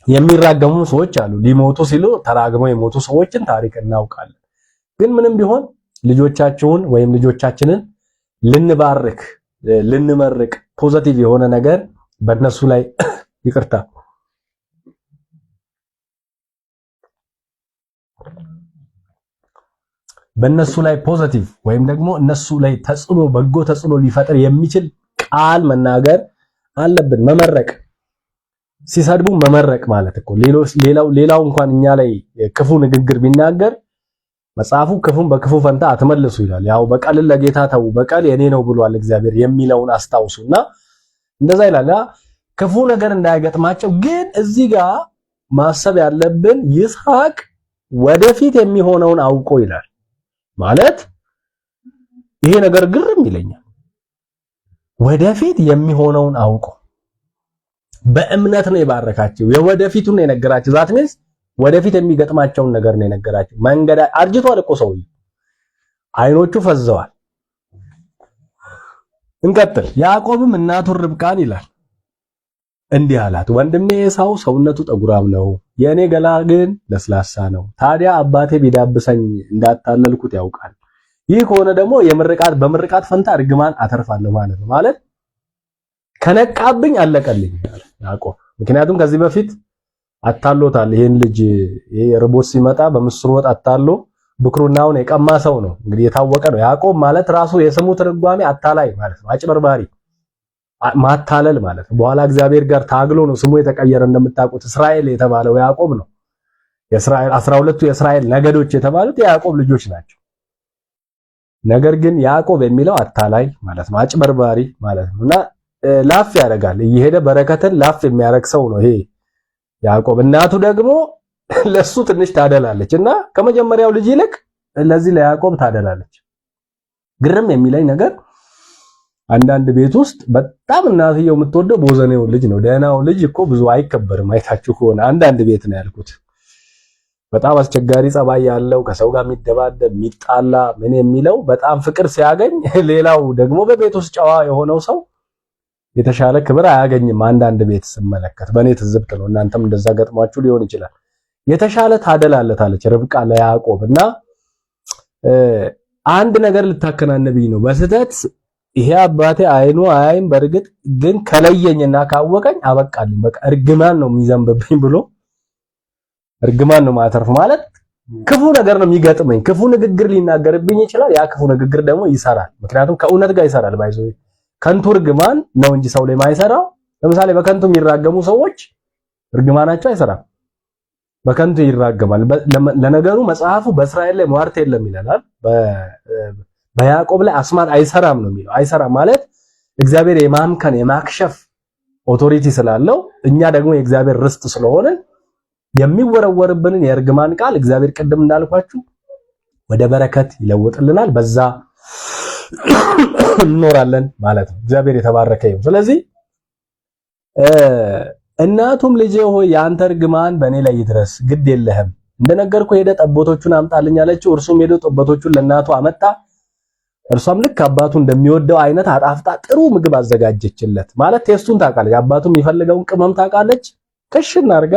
የሚራገሙ ሰዎች አሉ። ሊሞቱ ሲሉ ተራግመው የሞቱ ሰዎችን ታሪክ እናውቃለን። ግን ምንም ቢሆን ልጆቻችሁን ወይም ልጆቻችንን ልንባርክ፣ ልንመርቅ፣ positive የሆነ ነገር በእነሱ ላይ፣ ይቅርታ፣ በእነሱ ላይ positive ወይም ደግሞ እነሱ ላይ ተጽዕኖ፣ በጎ ተጽዕኖ ሊፈጥር የሚችል ቃል መናገር አለብን። መመረቅ፣ ሲሰድቡ መመረቅ ማለት እኮ ሌላው ሌላው እንኳን እኛ ላይ ክፉ ንግግር ቢናገር መጽሐፉ ክፉን በክፉ ፈንታ አትመልሱ ይላል። ያው በቀልን ለጌታ ተው፣ በቀል የኔ ነው ብሏል እግዚአብሔር የሚለውን አስታውሱና እንደዛ ይላል። ክፉ ነገር እንዳይገጥማቸው። ግን እዚህ ጋር ማሰብ ያለብን ይስሐቅ ወደፊት የሚሆነውን አውቆ ይላል። ማለት ይሄ ነገር ግርም ይለኛል። ወደፊት የሚሆነውን አውቆ በእምነት ነው የባረካቸው። የወደፊቱን ነው የነገራቸው። That means ወደፊት የሚገጥማቸውን ነገር ነው የነገራቸው። መንገድ አርጅቷል እኮ ሰውዬው፣ አይኖቹ ፈዘዋል። እንቀጥል። ያዕቆብም እናቱን ርብቃን ይላል እንዲህ አላት፣ ወንድሜ ኤሳው ሰውነቱ ጠጉራም ነው፣ የእኔ ገላ ግን ለስላሳ ነው። ታዲያ አባቴ ቢዳብሰኝ እንዳታለልኩት ያውቃል። ይህ ከሆነ ደግሞ የምርቃት በምርቃት ፈንታ እርግማን አተርፋለሁ ማለት ነው። ማለት ከነቃብኝ አለቀልኝ አለ ያዕቆብ። ምክንያቱም ከዚህ በፊት አታሎታል። ይሄን ልጅ፣ ይሄ ርቦት ሲመጣ በምስር ወጥ አታሎ ብኩርናውን የቀማ ሰው ነው። እንግዲህ የታወቀ ነው። ያዕቆብ ማለት ራሱ የስሙ ትርጓሜ አታላይ ማለት ነው። አጭበርባሪ፣ ማታለል ማለት ነው። በኋላ እግዚአብሔር ጋር ታግሎ ነው ስሙ የተቀየረ። እንደምታውቁት እስራኤል የተባለው ያዕቆብ ነው። የእስራኤል 12ቱ የእስራኤል ነገዶች የተባሉት የያዕቆብ ልጆች ናቸው። ነገር ግን ያዕቆብ የሚለው አታላይ ማለት ነው፣ አጭበርባሪ ማለት ነው። እና ላፍ ያደርጋል፣ እየሄደ በረከትን ላፍ የሚያደርግ ሰው ነው ይሄ ያዕቆብ። እናቱ ደግሞ ለሱ ትንሽ ታደላለች እና ከመጀመሪያው ልጅ ይልቅ ለዚህ ለያዕቆብ ታደላለች። ግርም የሚለኝ ነገር አንዳንድ ቤት ውስጥ በጣም እናትየው የምትወደው ቦዘኔው ልጅ ነው። ደህናው ልጅ እኮ ብዙ አይከበርም። አይታችሁ ከሆነ አንዳንድ ቤት ነው ያልኩት። በጣም አስቸጋሪ ጸባይ ያለው፣ ከሰው ጋር የሚደባደብ፣ የሚጣላ፣ ምን የሚለው በጣም ፍቅር ሲያገኝ፣ ሌላው ደግሞ በቤት ውስጥ ጨዋ የሆነው ሰው የተሻለ ክብር አያገኝም። አንዳንድ ቤት ስመለከት በእኔ ትዝብት ነው። እናንተም እንደዛ ገጥሟችሁ ሊሆን ይችላል። የተሻለ ታደላለታለች ርብቃ ለያዕቆብ እና አንድ ነገር ልታከናንብኝ ነው በስህተት፣ ይሄ አባቴ አይኑ አያይም፣ በእርግጥ ግን ከለየኝና ካወቀኝ አበቃልኝ፣ በቃ እርግማን ነው የሚዘንብብኝ ብሎ እርግማን ነው ማተርፍ፣ ማለት ክፉ ነገር ነው የሚገጥመኝ። ክፉ ንግግር ሊናገርብኝ ይችላል። ያ ክፉ ንግግር ደግሞ ይሰራል። ምክንያቱም ከእውነት ጋር ይሰራል። By the way ከንቱ እርግማን ነው እንጂ ሰው ላይ ማይሰራው። ለምሳሌ በከንቱ የሚራገሙ ሰዎች እርግማናቸው አይሰራም። በከንቱ ይራገማል። ለነገሩ መጽሐፉ በእስራኤል ላይ ሟርት የለም ይላል። በያዕቆብ ላይ አስማት አይሰራም ነው የሚለው። አይሰራም ማለት እግዚአብሔር የማምከን፣ የማክሸፍ authority ስላለው፣ እኛ ደግሞ የእግዚአብሔር ርስት ስለሆንን የሚወረወርብንን የእርግማን ቃል እግዚአብሔር ቅድም እንዳልኳችሁ ወደ በረከት ይለውጥልናል። በዛ እንኖራለን ማለት ነው። እግዚአብሔር የተባረከ ይሁን። ስለዚህ እናቱም ልጄ ሆይ የአንተ እርግማን በእኔ ላይ ይድረስ፣ ግድ የለህም፣ እንደነገርኩህ ሄደህ ጠቦቶቹን አምጣልኝ አለችው። እርሱም ሄዶ ጠቦቶቹን ለእናቱ አመጣ። እርሷም ልክ አባቱ እንደሚወደው አይነት አጣፍጣ ጥሩ ምግብ አዘጋጀችለት። ማለት taste ኡን ታውቃለች፣ አባቱ የሚፈልገውን ቅመም ታውቃለች። ክሽን አድርጋ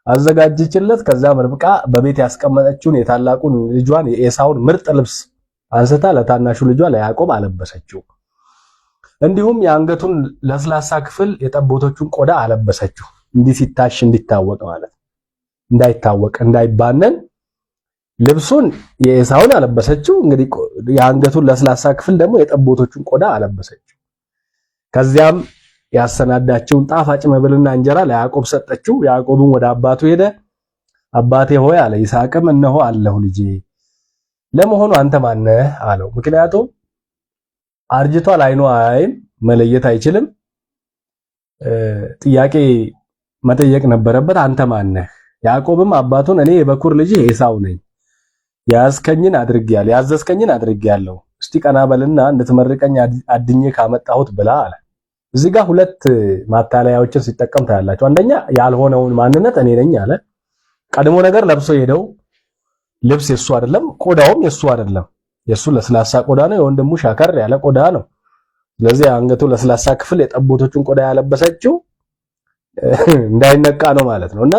አዘጋጀችለት። ከዛም ርብቃ በቤት ያስቀመጠችውን የታላቁን ልጇን የኤሳውን ምርጥ ልብስ አንስታ ለታናሹ ልጇ ለያዕቆብ አለበሰችው። እንዲሁም የአንገቱን ለስላሳ ክፍል የጠቦቶቹን ቆዳ አለበሰችው። እንዲህ ሲታሽ እንዲታወቅ ማለት እንዳይታወቅ እንዳይባነን ልብሱን የኤሳውን አለበሰችው። እንግዲህ የአንገቱን ለስላሳ ክፍል ደግሞ የጠቦቶቹን ቆዳ አለበሰችው። ከዚያም ያሰናዳቸውን ጣፋጭ መብልና እንጀራ ለያዕቆብ ሰጠችው። ያዕቆብም ወደ አባቱ ሄደ። አባቴ ሆይ አለ። ይስሐቅም እነሆ አለሁ ልጄ፣ ለመሆኑ አንተ ማነህ አለው። ምክንያቱም አርጅቷል፣ አይኑ አያይም፣ መለየት አይችልም። ጥያቄ መጠየቅ ነበረበት። አንተ ማነህ? ያዕቆብም አባቱን እኔ የበኩር ልጅ ኤሳው ነኝ፣ ያዝከኝን አድርጌያለሁ፣ ያዘዝከኝን አድርጌያለሁ። እስቲ ቀና በልና እንድትመርቀኝ አድኜ ካመጣሁት ብላ አለ። እዚህ ጋር ሁለት ማታለያዎችን ሲጠቀም ታያላችሁ። አንደኛ ያልሆነውን ማንነት እኔ ነኝ አለ። ቀድሞ ነገር ለብሶ ሄደው ልብስ የሱ አይደለም፣ ቆዳውም የሱ አይደለም። የሱ ለስላሳ ቆዳ ነው፣ የወንድሙ ሻከር ያለ ቆዳ ነው። ስለዚህ አንገቱ ለስላሳ ክፍል የጠቦቶቹን ቆዳ ያለበሰችው እንዳይነቃ ነው ማለት ነው። እና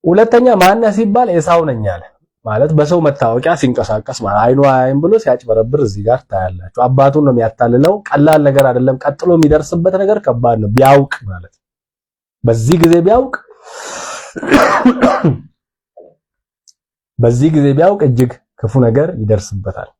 ሁለተኛ ማነህ ሲባል ኤሳው ነኝ አለ። ማለት በሰው መታወቂያ ሲንቀሳቀስ ማለት አይኑ አይን ብሎ ሲያጭበረብር እዚህ ጋር ታያላችሁ። አባቱን ነው የሚያታልለው። ቀላል ነገር አይደለም። ቀጥሎ የሚደርስበት ነገር ከባድ ነው። ቢያውቅ ማለት በዚህ ጊዜ ቢያውቅ በዚህ ጊዜ ቢያውቅ እጅግ ክፉ ነገር ይደርስበታል።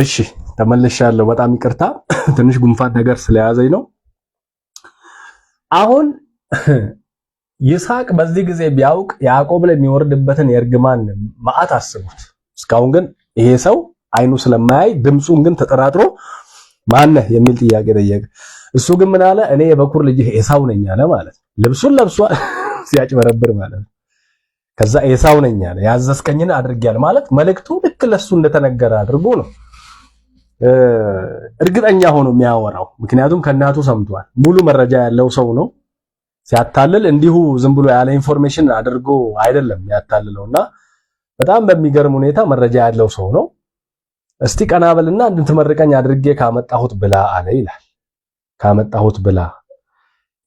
እሺ ተመልሻለሁ። በጣም ይቅርታ ትንሽ ጉንፋን ነገር ስለያዘኝ ነው። አሁን ይስሐቅ በዚህ ጊዜ ቢያውቅ ያዕቆብ ላይ የሚወርድበትን የእርግማን መዓት አስቡት። እስካሁን ግን ይሄ ሰው አይኑ ስለማያይ ድምፁን ግን ተጠራጥሮ ማነህ የሚል ጥያቄ ጠየቀ። እሱ ግን ምን አለ? እኔ የበኩር ልጅህ ኤሳው ነኝ አለ ማለት ነው። ልብሱን ለብሷል ሲያጭበረብር ማለት ነው። ከዛ ኤሳው ነኝ አለ። ያዘዝከኝን አድርጌያለሁ ማለት መልእክቱ ልክ ለሱ እንደተነገረ አድርጎ ነው እርግጠኛ ሆኖ የሚያወራው። ምክንያቱም ከእናቱ ሰምቷል። ሙሉ መረጃ ያለው ሰው ነው። ሲያታልል እንዲሁ ዝም ብሎ ያለ information አድርጎ አይደለም ያታልለውና በጣም በሚገርም ሁኔታ መረጃ ያለው ሰው ነው። እስቲ ቀና በልና እንድትመርቀኝ አድርጌ ካመጣሁት ብላ አለ ይላል። ካመጣሁት ብላ።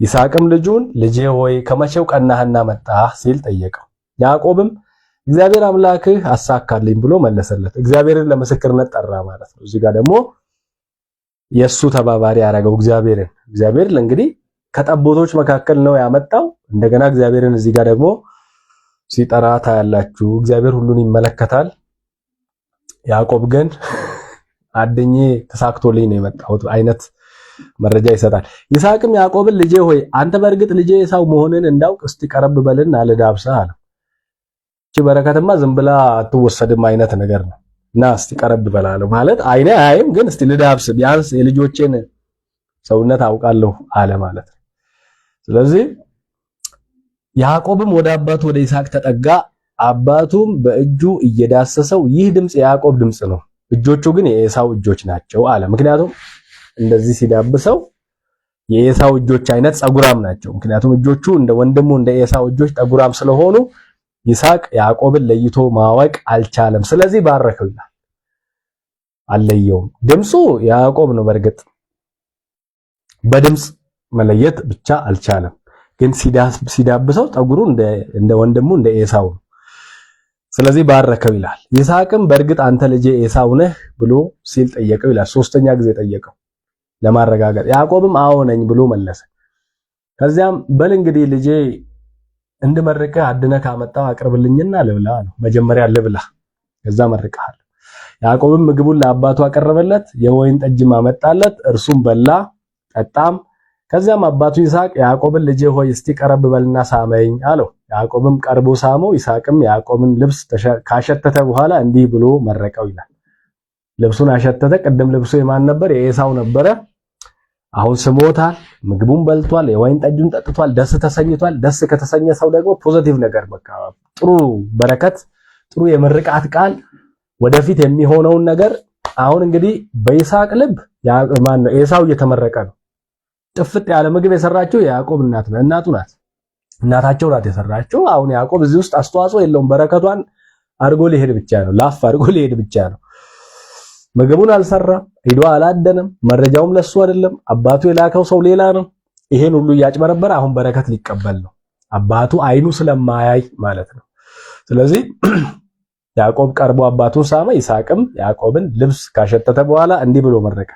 ይስሐቅም ልጁን ልጄ ሆይ ከመቼው ቀናህና መጣህ ሲል ጠየቀው። ያዕቆብም እግዚአብሔር አምላክህ አሳካልኝ ብሎ መለሰለት። እግዚአብሔርን ለምስክርነት ጠራ ማለት ነው። እዚህ ጋር ደግሞ የሱ ተባባሪ ያደረገው እግዚአብሔርን። እግዚአብሔር እንግዲህ ከጠቦቶች መካከል ነው ያመጣው። እንደገና እግዚአብሔርን እዚህ ጋር ደግሞ ሲጠራ ታያላችሁ። እግዚአብሔር ሁሉን ይመለከታል። ያዕቆብ ግን አድኜ ተሳክቶልኝ ነው የመጣሁት አይነት መረጃ ይሰጣል። ይስሐቅም ያዕቆብን ልጄ ሆይ አንተ በእርግጥ ልጄ ኤሳው መሆንን እንዳውቅ እስቲ ቀረብ በልና ልዳብስህ አለው። እቺ በረከትማ ዝም ብላ አትወሰድም አይነት ነገር ነው እና እስቲ ቀረብ በላለሁ ማለት አይኔ አያይም፣ ግን እስቲ ልዳብስ ቢያንስ የልጆቼን ሰውነት አውቃለሁ አለ ማለት ነው። ስለዚህ ያዕቆብም ወደ አባቱ ወደ ይስሐቅ ተጠጋ። አባቱም በእጁ እየዳሰሰው ይህ ድምጽ የያዕቆብ ድምጽ ነው፣ እጆቹ ግን የኤሳው እጆች ናቸው አለ። ምክንያቱም እንደዚህ ሲዳብሰው የኤሳው እጆች አይነት ጸጉራም ናቸው። ምክንያቱም እጆቹ እንደ ወንድሙ እንደ ኤሳው እጆች ጠጉራም ስለሆኑ ይስሐቅ ያዕቆብን ለይቶ ማወቅ አልቻለም። ስለዚህ ባረከው ይላል። አልለየውም። ድምፁ ያዕቆብ ነው። በእርግጥ በድምፅ መለየት ብቻ አልቻለም። ግን ሲዳብሰው ጠጉሩ እንደ ወንድሙ እንደ ኤሳው ነው። ስለዚህ ባረከው ይላል። ይስሐቅም በእርግጥ አንተ ልጄ ኤሳው ነህ ብሎ ሲል ጠየቀው ይላል። ሶስተኛ ጊዜ ጠየቀው ለማረጋገጥ። ያዕቆብም አዎ ነኝ ብሎ መለሰ። ከዚያም በል እንግዲህ ልጄ እንድመርቅህ አድነህ ካመጣው አቅርብልኝና ልብላ ነው። መጀመሪያ ልብላ፣ ከዛ መርቅሃለሁ። ያዕቆብም ምግቡን ለአባቱ አቀረበለት፣ የወይን ጠጅም አመጣለት። እርሱም በላ ጠጣም። ከዚያም አባቱ ይስሐቅ ያዕቆብን ልጄ ሆይ እስቲ ቀረብ በልና ሳመኝ አለው። ያዕቆብም ቀርቦ ሳመው። ይስሐቅም ያዕቆብን ልብስ ካሸተተ በኋላ እንዲህ ብሎ መረቀው ይላል። ልብሱን አሸተተ። ቅድም ልብሱ የማን ነበር? የኤሳው ነበረ። አሁን ስሞታል፣ ምግቡን በልቷል፣ የወይን ጠጁን ጠጥቷል፣ ደስ ተሰኝቷል። ደስ ከተሰኘ ሰው ደግሞ positive ነገር በቃ ጥሩ በረከት፣ ጥሩ የምርቃት ቃል ወደፊት የሚሆነውን ነገር አሁን እንግዲህ በይስሐቅ ልብ ማን ነው? ኤሳው እየተመረቀ ነው። ጥፍጥ ያለ ምግብ የሰራችው የያዕቆብ እናት ነው፣ እናቱ ናት፣ እናታቸው ናት የሰራችው። አሁን ያዕቆብ እዚህ ውስጥ አስተዋጽኦ የለውም። በረከቷን አድርጎ ሊሄድ ብቻ ነው፣ ላፍ አድርጎ ሊሄድ ብቻ ነው። ምግቡን አልሰራም፣ ሄዶ አላደነም፣ መረጃውም ለሱ አይደለም። አባቱ የላከው ሰው ሌላ ነው። ይሄን ሁሉ እያጭበረበረ አሁን በረከት ሊቀበል ነው። አባቱ አይኑ ስለማያይ ማለት ነው። ስለዚህ ያዕቆብ ቀርቦ አባቱን ሳመ። ይስሐቅም ያዕቆብን ልብስ ካሸተተ በኋላ እንዲህ ብሎ መረቀ።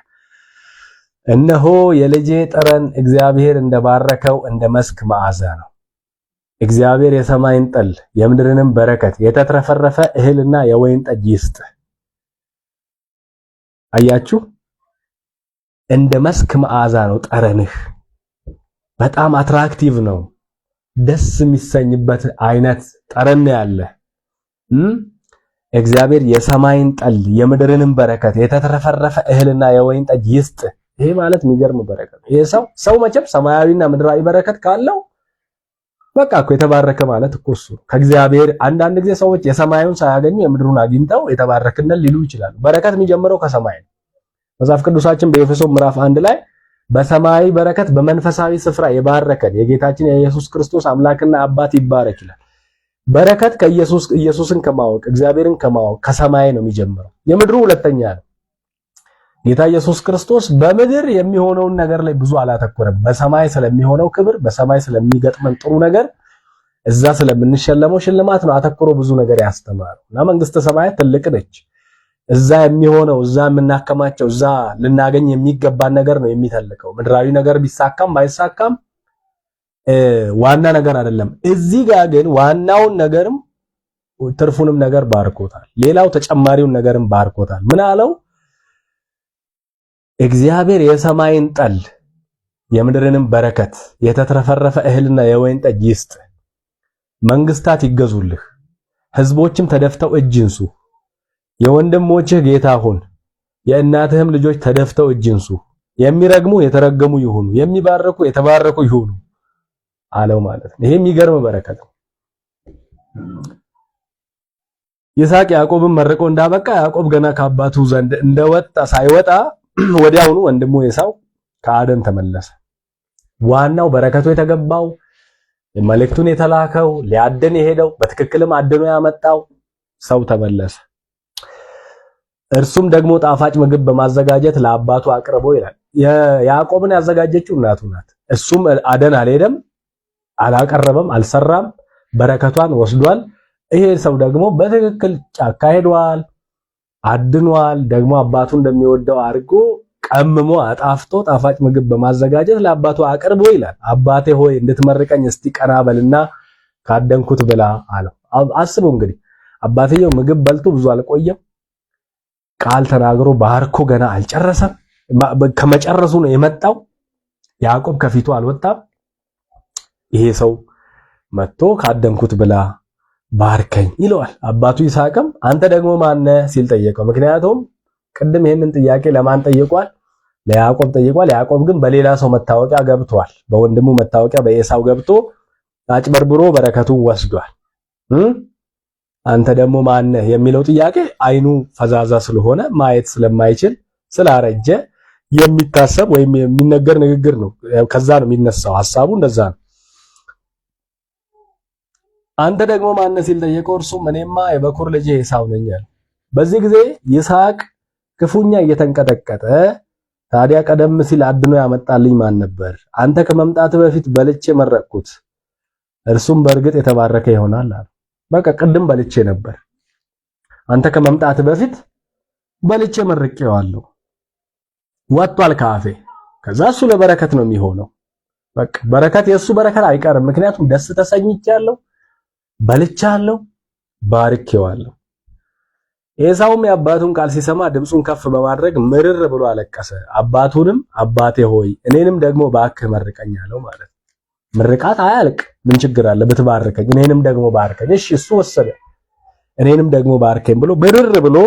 እነሆ የልጄ ጠረን እግዚአብሔር እንደባረከው እንደ መስክ መዓዛ ነው። እግዚአብሔር የሰማይን ጠል የምድርንም በረከት የተትረፈረፈ እህልና የወይን ጠጅ ይስጥ። አያችሁ፣ እንደ መስክ መዓዛ ነው ጠረንህ። በጣም attractive ነው። ደስ የሚሰኝበት አይነት ጠረን ያለ። እግዚአብሔር የሰማይን ጠል የምድርንም በረከት የተትረፈረፈ እህልና የወይን ጠጅ ይስጥ። ይሄ ማለት የሚገርም በረከት። ይሄ ሰው መቼም ሰማያዊና ምድራዊ በረከት ካለው በቃ እኮ የተባረከ ማለት እኮ እሱ ከእግዚአብሔር። አንዳንድ ጊዜ ሰዎች የሰማዩን ሳያገኙ የምድሩን አግኝተው የተባረክነን ሊሉ ይችላሉ። በረከት የሚጀምረው ከሰማይ ነው። መጽሐፍ ቅዱሳችን በኤፌሶን ምዕራፍ 1 ላይ በሰማያዊ በረከት በመንፈሳዊ ስፍራ የባረከን የጌታችን የኢየሱስ ክርስቶስ አምላክና አባት ይባረክ ይላል። በረከት ከኢየሱስ፣ ኢየሱስን ከማወቅ፣ እግዚአብሔርን ከማወቅ፣ ከሰማይ ነው የሚጀምረው። የምድሩ ሁለተኛ ነው። ጌታ ኢየሱስ ክርስቶስ በምድር የሚሆነውን ነገር ላይ ብዙ አላተኮረም። በሰማይ ስለሚሆነው ክብር፣ በሰማይ ስለሚገጥመን ጥሩ ነገር፣ እዛ ስለምንሸለመው ሽልማት ነው አተኩሮ ብዙ ነገር ያስተማረው። እና መንግስተ ሰማያት ትልቅ ነች። እዛ የሚሆነው፣ እዛ የምናከማቸው፣ እዛ ልናገኝ የሚገባን ነገር ነው የሚተልቀው። ምድራዊ ነገር ቢሳካም ባይሳካም ዋና ነገር አይደለም። እዚህ ጋር ግን ዋናውን ነገርም ትርፉንም ነገር ባርኮታል። ሌላው ተጨማሪውን ነገርም ባርኮታል። ምን አለው? እግዚአብሔር የሰማይን ጠል የምድርንም በረከት የተትረፈረፈ እህልና የወይን ጠጅ ይስጥ። መንግስታት ይገዙልህ፣ ህዝቦችም ተደፍተው እጅ ይንሱ። የወንድሞችህ ጌታ ሁን፣ የእናትህም ልጆች ተደፍተው እጅ ይንሱ። የሚረግሙ የተረገሙ ይሁኑ፣ የሚባርኩ የተባረኩ ይሁኑ አለው ማለት ነው። ይሄ የሚገርም በረከት ነው። ይስሐቅ ያዕቆብን መርቆ እንዳበቃ፣ ያዕቆብ ገና ከአባቱ ዘንድ እንደወጣ ሳይወጣ ወዲያውኑ ወንድሙ ኤሳው ከአደን ተመለሰ። ዋናው በረከቱ የተገባው፣ መልእክቱን የተላከው፣ ሊያድን የሄደው፣ በትክክልም አድኖ ያመጣው ሰው ተመለሰ። እርሱም ደግሞ ጣፋጭ ምግብ በማዘጋጀት ለአባቱ አቅርቦ ይላል። ያዕቆብን ያዘጋጀችው እናቱ ናት። እሱም አደን አልሄደም፣ አላቀረበም፣ አልሰራም። በረከቷን ወስዷል። ይሄ ሰው ደግሞ በትክክል ጫካ ሄዷል፣ አድኗል። ደግሞ አባቱ እንደሚወደው አድርጎ ቀምሞ አጣፍጦ ጣፋጭ ምግብ በማዘጋጀት ለአባቱ አቅርቦ ይላል። አባቴ ሆይ እንድትመርቀኝ እስቲ ቀና በልና ካደንኩት ብላ አለው። አስቡ እንግዲህ፣ አባትየው ምግብ በልቶ ብዙ አልቆየም። ቃል ተናግሮ ባርኮ ገና አልጨረሰም። ከመጨረሱ ነው የመጣው። ያዕቆብ ከፊቱ አልወጣም። ይሄ ሰው መጥቶ ካደንኩት ብላ ባርከኝ ይለዋል። አባቱ ይስሐቅም አንተ ደግሞ ማነህ ሲል ጠየቀው። ምክንያቱም ቅድም ይሄንን ጥያቄ ለማን ጠይቋል? ለያዕቆብ ጠይቋል። ያዕቆብ ግን በሌላ ሰው መታወቂያ ገብቷል። በወንድሙ መታወቂያ በኤሳው ገብቶ አጭበርብሮ በረከቱን ወስዷል። አንተ ደግሞ ማነህ የሚለው ጥያቄ አይኑ ፈዛዛ ስለሆነ፣ ማየት ስለማይችል፣ ስላረጀ የሚታሰብ ወይም የሚነገር ንግግር ነው። ከዛ ነው የሚነሳው ሐሳቡ፣ እንደዛ ነው። አንተ ደግሞ ማነህ ሲል ጠየቀው። እርሱም እኔማ የበኩር ልጄ ኤሳው ነኝ አለ። በዚህ ጊዜ ይስሐቅ ክፉኛ እየተንቀጠቀጠ ታዲያ ቀደም ሲል አድኖ ያመጣልኝ ማን ነበር? አንተ ከመምጣት በፊት በልቼ መረቅኩት፣ እርሱም በእርግጥ የተባረከ ይሆናል አለ። በቃ ቅድም በልቼ ነበር። አንተ ከመምጣት በፊት በልቼ መርቄዋለሁ። ወጥቷል ካፌ። ከዛ እሱ ለበረከት ነው የሚሆነው። በቃ በረከት የእሱ በረከት አይቀርም። ምክንያቱም ደስ ተሰኝቻለሁ፣ በልቻለሁ፣ ባርኬዋለሁ። ኤሳውም የአባቱን ቃል ሲሰማ ድምፁን ከፍ በማድረግ ምርር ብሎ አለቀሰ። አባቱንም አባቴ ሆይ እኔንም ደግሞ ባክህ መርቀኝ አለው ማለት ነው። ምርቃት አያልቅ። ምን ችግር አለ ብትባርከኝ? እኔንም ደግሞ ባርከኝ። እሺ እሱ ወሰደ። እኔንም ደግሞ ባርከኝ ብሎ ምርር ብሎ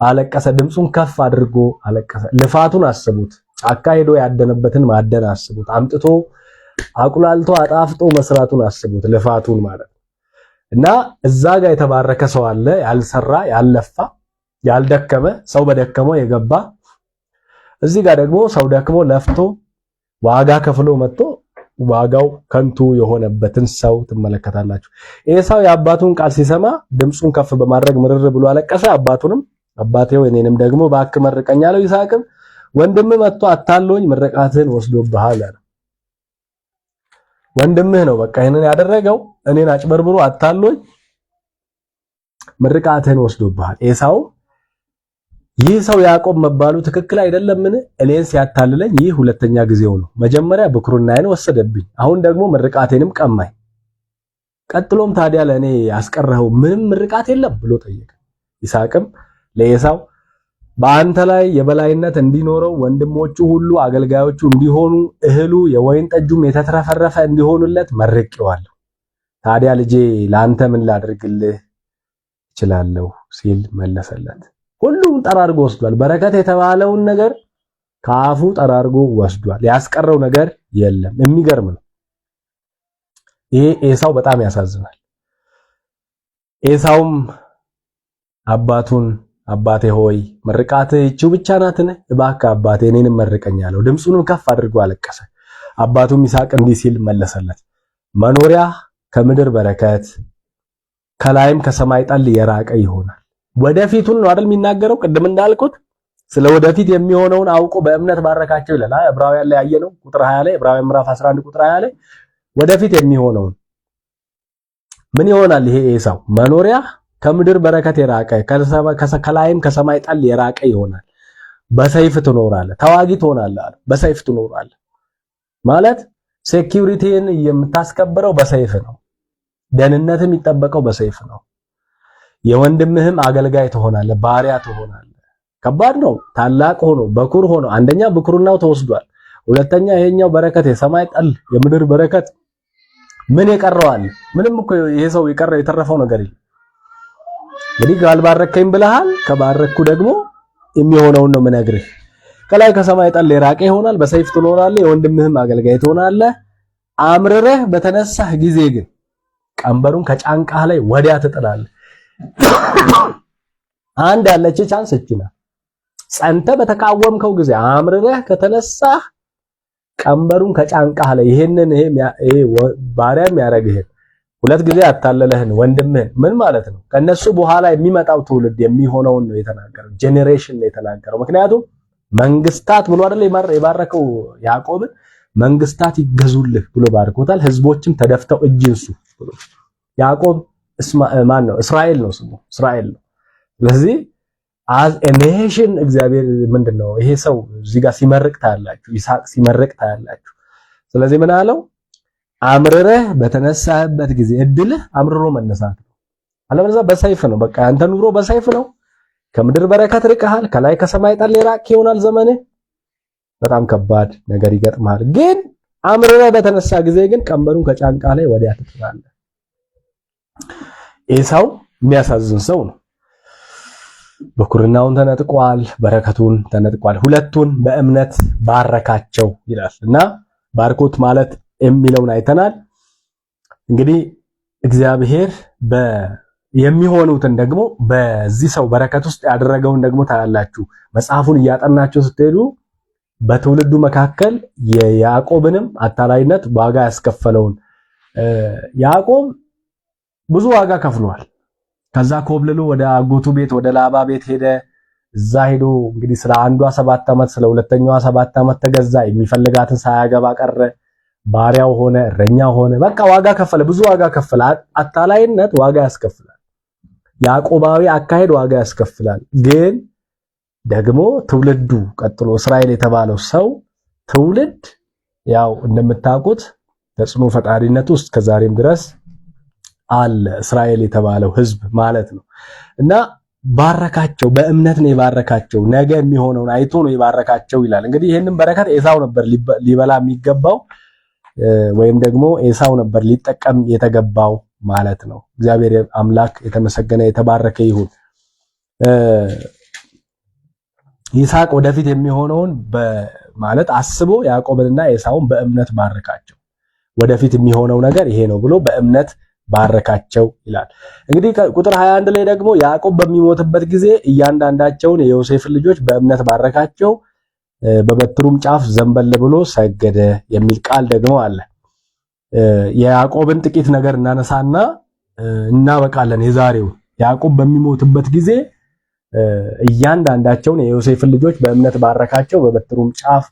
አለቀሰ። ድምፁን ከፍ አድርጎ አለቀሰ። ልፋቱን አስቡት። ጫካ ሄዶ ያደነበትን ማደን አስቡት። አምጥቶ አቁላልቶ አጣፍጦ መስራቱን አስቡት። ልፋቱን ማለት ነው። እና እዛ ጋር የተባረከ ሰው አለ፣ ያልሰራ፣ ያልለፋ፣ ያልደከመ፣ ሰው በደከመው የገባ። እዚህ ጋር ደግሞ ሰው ደክሞ ለፍቶ ዋጋ ከፍሎ መጥቶ ዋጋው ከንቱ የሆነበትን ሰው ትመለከታላችሁ። ኤሳው የአባቱን ቃል ሲሰማ ድምፁን ከፍ በማድረግ ምርር ብሎ አለቀሰ። አባቱንም አባቴ ሆይ እኔንም ደግሞ እባክህ መርቀኝ አለው። ይስሐቅም ወንድምህ መጥቶ አታሎኝ ምርቃትህን ወስዶብሃል አለ። ወንድምህ ነው በቃ ይሄንን ያደረገው፣ እኔን አጭበርብሮ አታሎኝ ምርቃትህን ወስዶብሃል። ኤሳው ይህ ሰው ያዕቆብ መባሉ ትክክል አይደለምን? እኔን ሲያታልለኝ ይህ ሁለተኛ ጊዜው ነው። መጀመሪያ ብኩርናዬን ወሰደብኝ፣ አሁን ደግሞ ምርቃቴንም ቀማኝ። ቀጥሎም ታዲያ ለእኔ ያስቀረኸው ምንም ምርቃት የለም ብሎ ጠየቀ። ይስሐቅም ለኤሳው በአንተ ላይ የበላይነት እንዲኖረው ወንድሞቹ ሁሉ አገልጋዮቹ እንዲሆኑ እህሉ የወይን ጠጁም የተትረፈረፈ እንዲሆኑለት መርቄዋለሁ። ታዲያ ልጄ ለአንተ ምን ላድርግልህ እችላለሁ ሲል መለሰለት። ሁሉም ጠራርጎ ወስዷል። በረከት የተባለውን ነገር ከአፉ ጠራርጎ ወስዷል። ያስቀረው ነገር የለም። የሚገርም ነው። ይሄ ኤሳው በጣም ያሳዝናል። ኤሳውም አባቱን አባቴ ሆይ ምርቃትህ ይህችው ብቻ ናትን? እባክህ አባቴ እኔንም መርቀኝ አለው። ድምፁንም ከፍ አድርጎ አለቀሰ። አባቱም ይስሐቅ እንዲህ ሲል መለሰለት፣ መኖሪያ ከምድር በረከት ከላይም ከሰማይ ጠል የራቀ ይሆናል። ወደፊቱን ነው አይደል የሚናገረው? ቅድም እንዳልኩት ስለ ወደፊት የሚሆነውን አውቆ በእምነት ባረካቸው ይላል። ዕብራውያን ላይ ያየነው ቁጥር 20 ላይ፣ ዕብራውያን ምዕራፍ 11 ቁጥር 20 ላይ ወደፊት የሚሆነውን ምን ይሆናል? ይሄ ኤሳው መኖሪያ ከምድር በረከት የራቀ ከላይም ከሰማይ ጠል የራቀ ይሆናል። በሰይፍ ትኖራለህ፣ ተዋጊ ትሆናለህ አለ። በሰይፍ ትኖራለህ ማለት security ን የምታስከብረው በሰይፍ ነው። ደህንነት የሚጠበቀው በሰይፍ ነው። የወንድምህም አገልጋይ ትሆናለህ፣ ባሪያ ትሆናለህ። ከባድ ነው። ታላቅ ሆኖ በኩር ሆኖ አንደኛ ብኩርናው ተወስዷል። ሁለተኛ ይሄኛው በረከት የሰማይ ጠል የምድር በረከት ምን የቀረዋል? ምንም እኮ ይሄ ሰው የቀረው የተረፈው ነገር የለም። እንግዲህ ካልባረከኝ ብለሃል። ከባረኩ ደግሞ የሚሆነውን ነው የምነግርህ። ከላይ ከሰማይ ጠል የራቀ ይሆናል። በሰይፍ ትኖራለህ፣ የወንድምህም አገልጋይ ትሆናለህ። አምርረህ በተነሳህ ጊዜ ግን ቀንበሩን ከጫንቃህ ላይ ወዲያ ትጥላለህ። አንድ ያለች chance እቺ ናት። ጸንተህ በተቃወምከው ጊዜ አምርረህ ከተነሳህ ቀንበሩን ከጫንቃህ ላይ ይሄንን ይሄ ባሪያ የሚያደርግህን ሁለት ጊዜ አታለለህን ወንድምህን ምን ማለት ነው? ከነሱ በኋላ የሚመጣው ትውልድ የሚሆነውን ነው የተናገረው። generation ነው የተናገረው። ምክንያቱም መንግስታት ብሎ አይደል የባረከው ያዕቆብን፣ መንግስታት ይገዙልህ ብሎ ባርኮታል። ህዝቦችም ተደፍተው እጅ ይንሱ ብሎ ያዕቆብ ማን ነው? እስራኤል ነው ስሙ፣ እስራኤል ነው። ስለዚህ as a nation እግዚአብሔር ምንድነው ይሄ ሰው እዚህ ጋር ሲመርቅ ታያላችሁ፣ ይስሐቅ ሲመርቅ ታያላችሁ። ስለዚህ ምን አለው? አምርረህ በተነሳህበት ጊዜ እድልህ አምርሮ መነሳት ነው። አለበለዚያ በሰይፍ ነው። በቃ ያንተ ኑሮ በሰይፍ ነው። ከምድር በረከት ርቀሃል። ከላይ ከሰማይ ጠል የራቅ ይሆናል ዘመንህ። በጣም ከባድ ነገር ይገጥማል። ግን አምርረህ በተነሳ ጊዜ ግን ቀንበሩን ከጫንቃ ላይ ወዲያ ትጥላለህ። ኤሳው የሚያሳዝን ሰው ነው። ብኩርናውን ተነጥቋል፣ በረከቱን ተነጥቋል። ሁለቱን በእምነት ባረካቸው ይላል እና ባርኮት ማለት የሚለውን አይተናል። እንግዲህ እግዚአብሔር የሚሆኑትን ደግሞ በዚህ ሰው በረከት ውስጥ ያደረገውን ደግሞ ታያላችሁ። መጽሐፉን እያጠናችሁ ስትሄዱ በትውልዱ መካከል የያዕቆብንም አታላይነት ዋጋ ያስከፈለውን ያዕቆብ ብዙ ዋጋ ከፍሏል። ከዛ ኮብልሎ ወደ አጎቱ ቤት ወደ ላባ ቤት ሄደ። እዛ ሄዶ እንግዲህ ስለ አንዷ 7 ዓመት ስለ ሁለተኛዋ 7 ዓመት ተገዛ። የሚፈልጋትን ሳያገባ ቀረ። ባሪያው ሆነ፣ እረኛ ሆነ። በቃ ዋጋ ከፈለ፣ ብዙ ዋጋ ከፈለ። አታላይነት ዋጋ ያስከፍላል። ያዕቆባዊ አካሄድ ዋጋ ያስከፍላል። ግን ደግሞ ትውልዱ ቀጥሎ እስራኤል የተባለው ሰው ትውልድ ያው እንደምታውቁት ተጽዕኖ ፈጣሪነቱ እስከ ዛሬም ድረስ አለ። እስራኤል የተባለው ህዝብ ማለት ነው። እና ባረካቸው፣ በእምነት ነው የባረካቸው። ነገ የሚሆነውን አይቶ ነው የባረካቸው ይላል። እንግዲህ ይሄንን በረከት ኤሳው ነበር ሊበላ የሚገባው ወይም ደግሞ ኤሳው ነበር ሊጠቀም የተገባው ማለት ነው። እግዚአብሔር አምላክ የተመሰገነ የተባረከ ይሁን። ይስሐቅ ወደፊት የሚሆነውን ማለት አስቦ ያዕቆብንና ኤሳውን በእምነት ባረካቸው። ወደፊት የሚሆነው ነገር ይሄ ነው ብሎ በእምነት ባረካቸው ይላል። እንግዲህ ቁጥር 21 ላይ ደግሞ ያዕቆብ በሚሞትበት ጊዜ እያንዳንዳቸውን የዮሴፍን ልጆች በእምነት ባረካቸው። በበትሩም ጫፍ ዘንበል ብሎ ሰገደ የሚል ቃል ደግሞ አለ። የያዕቆብን ጥቂት ነገር እናነሳና እናበቃለን። የዛሬው ያዕቆብ በሚሞትበት ጊዜ እያንዳንዳቸውን የዮሴፍን ልጆች በእምነት ባረካቸው፣ በበትሩም ጫፍ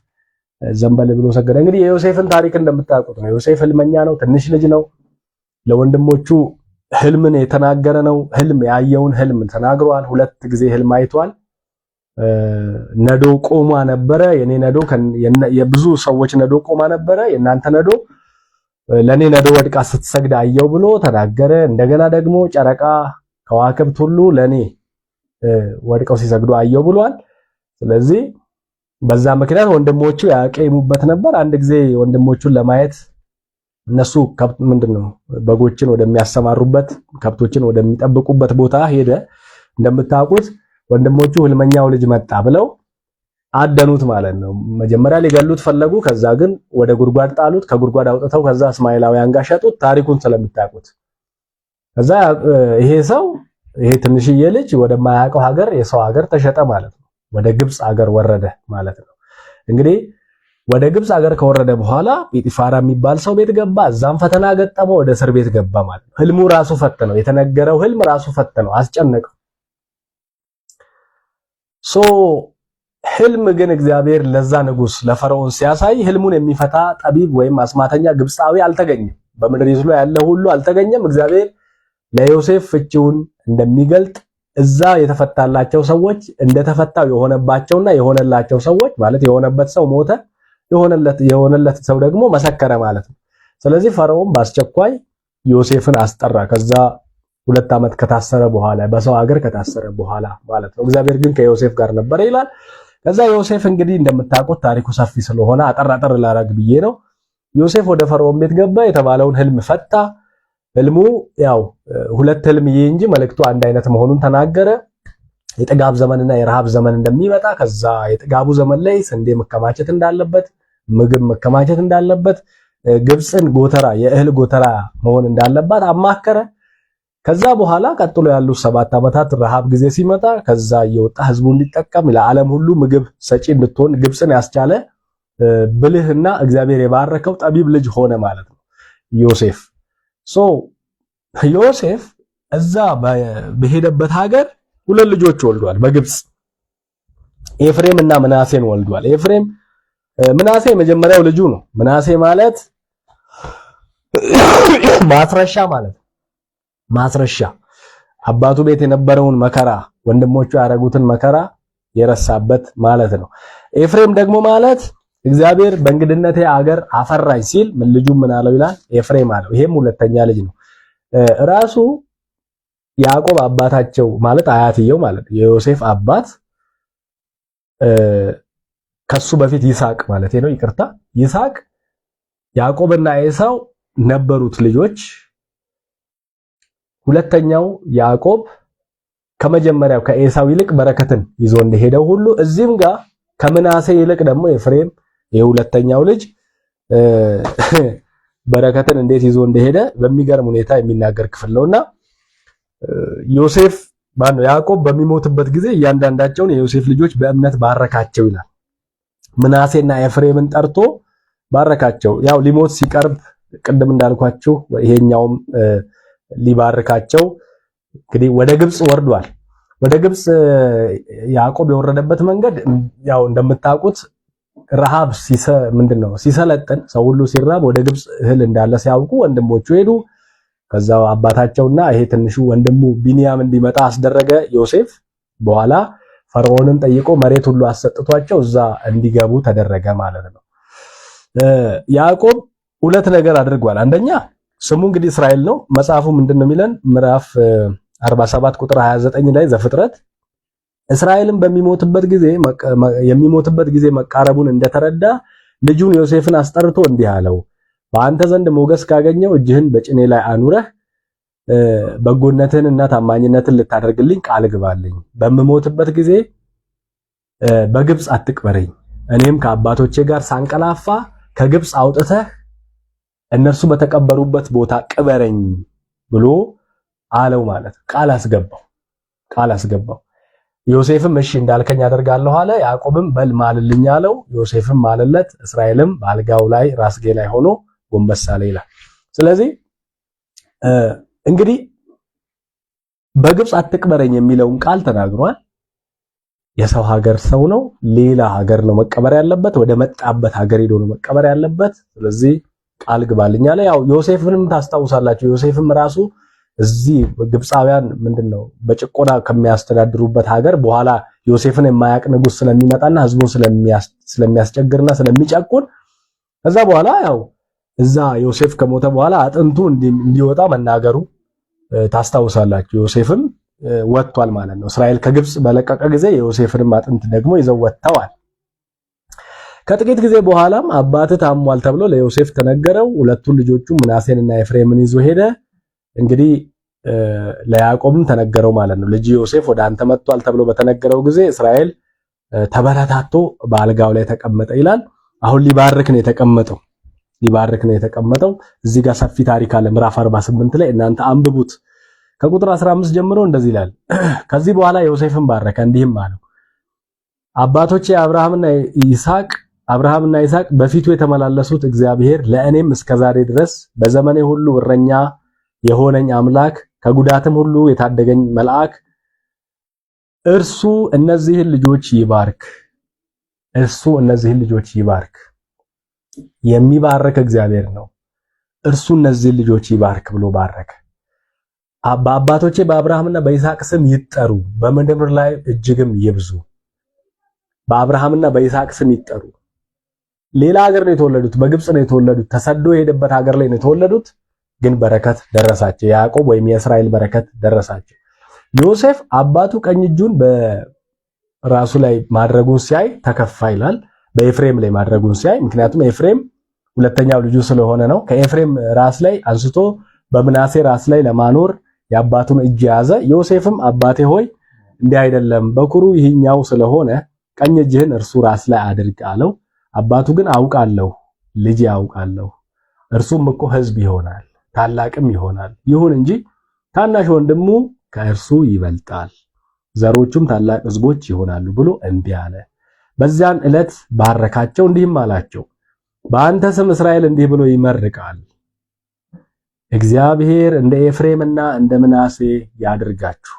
ዘንበል ብሎ ሰገደ። እንግዲህ የዮሴፍን ታሪክ እንደምታውቁት ነው። ዮሴፍ ህልመኛ ነው። ትንሽ ልጅ ነው። ለወንድሞቹ ህልምን የተናገረ ነው። ህልም ያየውን ህልም ተናግሯል። ሁለት ጊዜ ህልም አይቷል። ነዶ ቆማ ነበረ። የኔ ነዶ የብዙ ሰዎች ነዶ ቆማ ነበረ። የእናንተ ነዶ ለኔ ነዶ ወድቃ ስትሰግድ አየው ብሎ ተናገረ። እንደገና ደግሞ ጨረቃ፣ ከዋክብት ሁሉ ለኔ ወድቀው ሲሰግዱ አየው ብሏል። ስለዚህ በዛ ምክንያት ወንድሞቹ ያቀይሙበት ነበር። አንድ ጊዜ ወንድሞቹን ለማየት እነሱ ከብት ምንድነው በጎችን ወደሚያሰማሩበት ከብቶችን ወደሚጠብቁበት ቦታ ሄደ። እንደምታውቁት ወንድሞቹ ህልመኛው ልጅ መጣ ብለው አደኑት ማለት ነው። መጀመሪያ ሊገሉት ፈለጉ። ከዛ ግን ወደ ጉድጓድ ጣሉት። ከጉድጓድ አውጥተው ከዛ እስማኤላውያን ጋር ሸጡት። ታሪኩን ስለምታውቁት ከዛ ይሄ ሰው ይሄ ትንሽዬ ልጅ ወደማያውቀው ሀገር የሰው ሀገር ተሸጠ ማለት ነው። ወደ ግብፅ ሀገር ወረደ ማለት ነው። እንግዲህ ወደ ግብፅ ሀገር ከወረደ በኋላ ጲጥፋራ የሚባል ሰው ቤት ገባ። እዛም ፈተና ገጠመው። ወደ እስር ቤት ገባ ማለት ነው። ህልሙ ራሱ ፈተነው። የተነገረው ህልም ራሱ ፈተነው፣ አስጨነቀው። So ህልም ግን እግዚአብሔር ለዛ ንጉስ ለፈርዖን ሲያሳይ ህልሙን የሚፈታ ጠቢብ ወይም አስማተኛ ግብፃዊ አልተገኘም። በምድሪቱ ላይ ያለ ሁሉ አልተገኘም። እግዚአብሔር ለዮሴፍ ፍቺውን እንደሚገልጥ እዛ የተፈታላቸው ሰዎች እንደተፈታው የሆነባቸውና የሆነላቸው ሰዎች ማለት የሆነበት ሰው ሞተ፣ የሆነለት ሰው ደግሞ መሰከረ ማለት ነው። ስለዚህ ፈርዖን በአስቸኳይ ዮሴፍን አስጠራ። ከዛ 2 ዓመት ከታሰረ በኋላ፣ በሰው ሀገር ከታሰረ በኋላ ማለት ነው። እግዚአብሔር ግን ከዮሴፍ ጋር ነበረ ይላል። ከዛ ዮሴፍ እንግዲህ እንደምታውቁት ታሪኩ ሰፊ ስለሆነ አጠር አጠር ላረግ ብዬ ነው። ዮሴፍ ወደ ፈርዖን ቤት ገባ፣ የተባለውን ህልም ፈታ። ህልሙ ያው ሁለት ህልም ይሄ እንጂ መልእክቱ አንድ አይነት መሆኑን ተናገረ። የጥጋብ ዘመንና የረሃብ ዘመን እንደሚመጣ፣ ከዛ የጥጋቡ ዘመን ላይ ስንዴ መከማቸት እንዳለበት፣ ምግብ መከማቸት እንዳለበት፣ ግብፅን ጎተራ የእህል ጎተራ መሆን እንዳለባት አማከረ። ከዛ በኋላ ቀጥሎ ያሉት 7 ዓመታት ረሃብ ጊዜ ሲመጣ ከዛ እየወጣ ህዝቡ እንዲጠቀም ለዓለም ሁሉ ምግብ ሰጪ እንድትሆን ግብፅን ያስቻለ ብልህና እግዚአብሔር የባረከው ጠቢብ ልጅ ሆነ ማለት ነው ዮሴፍ። So ዮሴፍ እዛ በሄደበት ሀገር ሁለት ልጆች ወልዷል። በግብፅ ኤፍሬም እና ምናሴን ወልዷል። ኤፍሬም ምናሴ የመጀመሪያው ልጁ ነው። ምናሴ ማለት ማስረሻ ማለት ነው። ማስረሻ አባቱ ቤት የነበረውን መከራ፣ ወንድሞቹ ያደረጉትን መከራ የረሳበት ማለት ነው። ኤፍሬም ደግሞ ማለት እግዚአብሔር በእንግድነቴ አገር አፈራኝ ሲል ምን ልጁ ምን አለው ይላል? ኤፍሬም አለው። ይሄም ሁለተኛ ልጅ ነው። ራሱ ያዕቆብ አባታቸው ማለት አያትየው ማለት የዮሴፍ አባት ከሱ በፊት ይስሐቅ ማለት ነው፣ ይቅርታ ይስሐቅ ያዕቆብና ኤሳው ነበሩት ልጆች። ሁለተኛው ያዕቆብ ከመጀመሪያው ከኤሳው ይልቅ በረከትን ይዞ እንደሄደው ሁሉ እዚህም ጋር ከምናሴ ይልቅ ደግሞ ኤፍሬም የሁለተኛው ልጅ በረከትን እንዴት ይዞ እንደሄደ በሚገርም ሁኔታ የሚናገር ክፍል ነውና ዮሴፍ ማነው ያዕቆብ በሚሞትበት ጊዜ እያንዳንዳቸውን የዮሴፍ ልጆች በእምነት ባረካቸው ይላል። ምናሴና ኤፍሬምን ጠርቶ ባረካቸው። ያው ሊሞት ሲቀርብ ቅድም እንዳልኳችሁ ይሄኛውም ሊባርካቸው እንግዲህ ወደ ግብጽ ወርዷል። ወደ ግብጽ ያዕቆብ የወረደበት መንገድ ያው እንደምታውቁት ረሃብ ምንድነው ሲሰለጥን ሰው ሁሉ ሲራብ ወደ ግብጽ እህል እንዳለ ሲያውቁ ወንድሞቹ ሄዱ። ከዛ አባታቸውና ይሄ ትንሹ ወንድሙ ቢንያም እንዲመጣ አስደረገ ዮሴፍ። በኋላ ፈርዖንን ጠይቆ መሬት ሁሉ አሰጥቷቸው እዛ እንዲገቡ ተደረገ ማለት ነው። ያዕቆብ ሁለት ነገር አድርጓል። አንደኛ ስሙ እንግዲህ እስራኤል ነው። መጽሐፉ ምንድነው የሚለን? ምዕራፍ 47 ቁጥር 29 ላይ ዘፍጥረት እስራኤልን በሚሞትበት ጊዜ የሚሞትበት ጊዜ መቃረቡን እንደተረዳ ልጁን ዮሴፍን አስጠርቶ እንዲህ አለው፣ በአንተ ዘንድ ሞገስ ካገኘው እጅህን በጭኔ ላይ አኑረህ በጎነትህን እና ታማኝነትን ልታደርግልኝ ቃል ግባልኝ። በምሞትበት ጊዜ በግብፅ አትቅበረኝ። እኔም ከአባቶቼ ጋር ሳንቀላፋ ከግብፅ አውጥተህ እነርሱ በተቀበሩበት ቦታ ቅበረኝ ብሎ አለው ማለት ቃል አስገባው። ቃል አስገባው። ዮሴፍም እሺ እንዳልከኝ አደርጋለሁ አለ። ያዕቆብም በል ማልልኝ አለው። ዮሴፍም ማለለት። እስራኤልም በአልጋው ላይ ራስጌ ላይ ሆኖ ጎንበስ አለ ይላል። ስለዚህ እንግዲህ በግብፅ አትቅበረኝ የሚለውን ቃል ተናግሯል። የሰው ሀገር ሰው ነው። ሌላ ሀገር ነው መቀበር ያለበት። ወደ መጣበት ሀገር ሄዶ ነው መቀበር ያለበት። ስለዚህ ቃል ግባልኝ አለ። ያው ዮሴፍንም ታስታውሳላችሁ። ዮሴፍም ራሱ እዚህ ግብፃውያን ምንድነው በጭቆና ከሚያስተዳድሩበት ሀገር በኋላ ዮሴፍን የማያውቅ ንጉስ ስለሚመጣና ህዝቡን ስለሚያስቸግርና ስለሚጨቁን ከዛ በኋላ ያው እዛ ዮሴፍ ከሞተ በኋላ አጥንቱ እንዲወጣ መናገሩ ታስታውሳላችሁ። ዮሴፍም ወጥቷል ማለት ነው። እስራኤል ከግብፅ በለቀቀ ጊዜ የዮሴፍንም አጥንት ደግሞ ይዘው ወጥተዋል። ከጥቂት ጊዜ በኋላም አባትህ ታሟል ተብሎ ለዮሴፍ ተነገረው። ሁለቱን ልጆቹ ምናሴንና ኤፍሬምን ይዞ ሄደ። እንግዲህ ለያዕቆብም ተነገረው ማለት ነው። ልጅ ዮሴፍ ወደ አንተ መጥቷል ተብሎ በተነገረው ጊዜ እስራኤል ተበረታቶ በአልጋው ላይ ተቀመጠ ይላል። አሁን ሊባርክ ነው የተቀመጠው። ሊባርክ ነው የተቀመጠው። እዚህ ጋር ሰፊ ታሪክ አለ። ምዕራፍ 48 ላይ እናንተ አንብቡት። ከቁጥር 15 ጀምሮ እንደዚህ ይላል። ከዚህ በኋላ ዮሴፍን ባረከ እንዲህም አለው፣ አባቶቼ አብርሃምና ይስሐቅ በፊቱ የተመላለሱት እግዚአብሔር ለእኔም እስከዛሬ ድረስ በዘመኔ ሁሉ እረኛ የሆነኝ አምላክ ከጉዳትም ሁሉ የታደገኝ መልአክ እርሱ እነዚህን ልጆች ይባርክ። እርሱ እነዚህን ልጆች ይባርክ። የሚባርክ እግዚአብሔር ነው። እርሱ እነዚህን ልጆች ይባርክ ብሎ ባረከ። በአባቶቼ በአብርሃምና በይስሐቅ ስም ይጠሩ፣ በምድር ላይ እጅግም ይብዙ። በአብርሃምና በይስሐቅ ስም ይጠሩ። ሌላ ሀገር ነው የተወለዱት፣ በግብጽ ነው የተወለዱት፣ ተሰዶ የሄደበት ሀገር ላይ ነው የተወለዱት። ግን በረከት ደረሳቸው። የያዕቆብ ወይም የእስራኤል በረከት ደረሳቸው። ዮሴፍ አባቱ ቀኝ እጁን በራሱ ላይ ማድረጉን ሲያይ ተከፋ ይላል። በኤፍሬም ላይ ማድረጉን ሲያይ፣ ምክንያቱም ኤፍሬም ሁለተኛው ልጁ ስለሆነ ነው። ከኤፍሬም ራስ ላይ አንስቶ በምናሴ ራስ ላይ ለማኖር የአባቱን እጅ ያዘ። ዮሴፍም አባቴ ሆይ እንዲህ አይደለም፣ በኩሩ ይህኛው ስለሆነ ቀኝ እጅህን እርሱ ራስ ላይ አድርግ አለው። አባቱ ግን አውቃለሁ ልጄ አውቃለሁ፣ እርሱም እኮ ሕዝብ ይሆናል ታላቅም ይሆናል። ይሁን እንጂ ታናሽ ወንድሙ ከእርሱ ይበልጣል፣ ዘሮቹም ታላቅ ሕዝቦች ይሆናሉ ብሎ እምቢ አለ። በዚያን ዕለት ባረካቸው፣ እንዲህም አላቸው፦ በአንተ ስም እስራኤል እንዲህ ብሎ ይመርቃል፣ እግዚአብሔር እንደ ኤፍሬምና እንደ ምናሴ ያድርጋችሁ።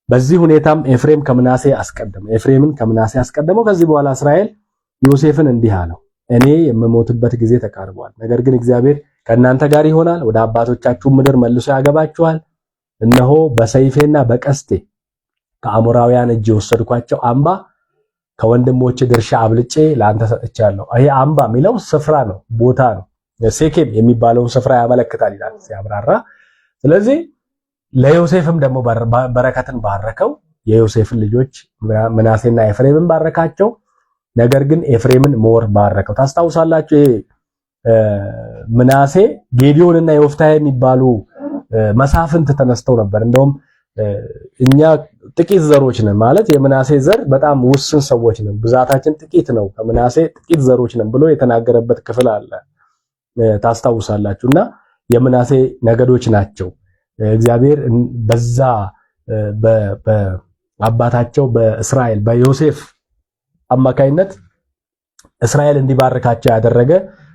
በዚህ ሁኔታም ኤፍሬም ከምናሴ አስቀደመ፣ ኤፍሬምን ከምናሴ አስቀደመው። ከዚህ በኋላ እስራኤል ዮሴፍን እንዲህ አለው፣ እኔ የምሞትበት ጊዜ ተቃርቧል። ነገር ግን እግዚአብሔር ከእናንተ ጋር ይሆናል፣ ወደ አባቶቻችሁ ምድር መልሶ ያገባችኋል። እነሆ በሰይፌና በቀስቴ ከአሞራውያን እጅ የወሰድኳቸው አምባ ከወንድሞች ድርሻ አብልጬ ለአንተ ሰጥቻለሁ። ይሄ አምባ የሚለው ስፍራ ነው፣ ቦታ ነው። ሴኬም የሚባለውን ስፍራ ያመለክታል ይላል ሲያብራራ። ስለዚህ ለዮሴፍም ደግሞ በረከትን ባረከው። የዮሴፍን ልጆች ምናሴና ኤፍሬምን ባረካቸው። ነገር ግን ኤፍሬምን more ባረከው። ታስታውሳላችሁ፣ ይሄ ምናሴ ጌዲዮንና ዮፍታሔ የሚባሉ መሳፍንት ተነስተው ነበር። እንደውም እኛ ጥቂት ዘሮች ነን ማለት የምናሴ ዘር በጣም ውስን ሰዎች ነን፣ ብዛታችን ጥቂት ነው፣ ከምናሴ ጥቂት ዘሮች ነን ብሎ የተናገረበት ክፍል አለ፣ ታስታውሳላችሁ። እና የምናሴ ነገዶች ናቸው። እግዚአብሔር በዛ በአባታቸው በእስራኤል በዮሴፍ አማካይነት እስራኤል እንዲባርካቸው ያደረገ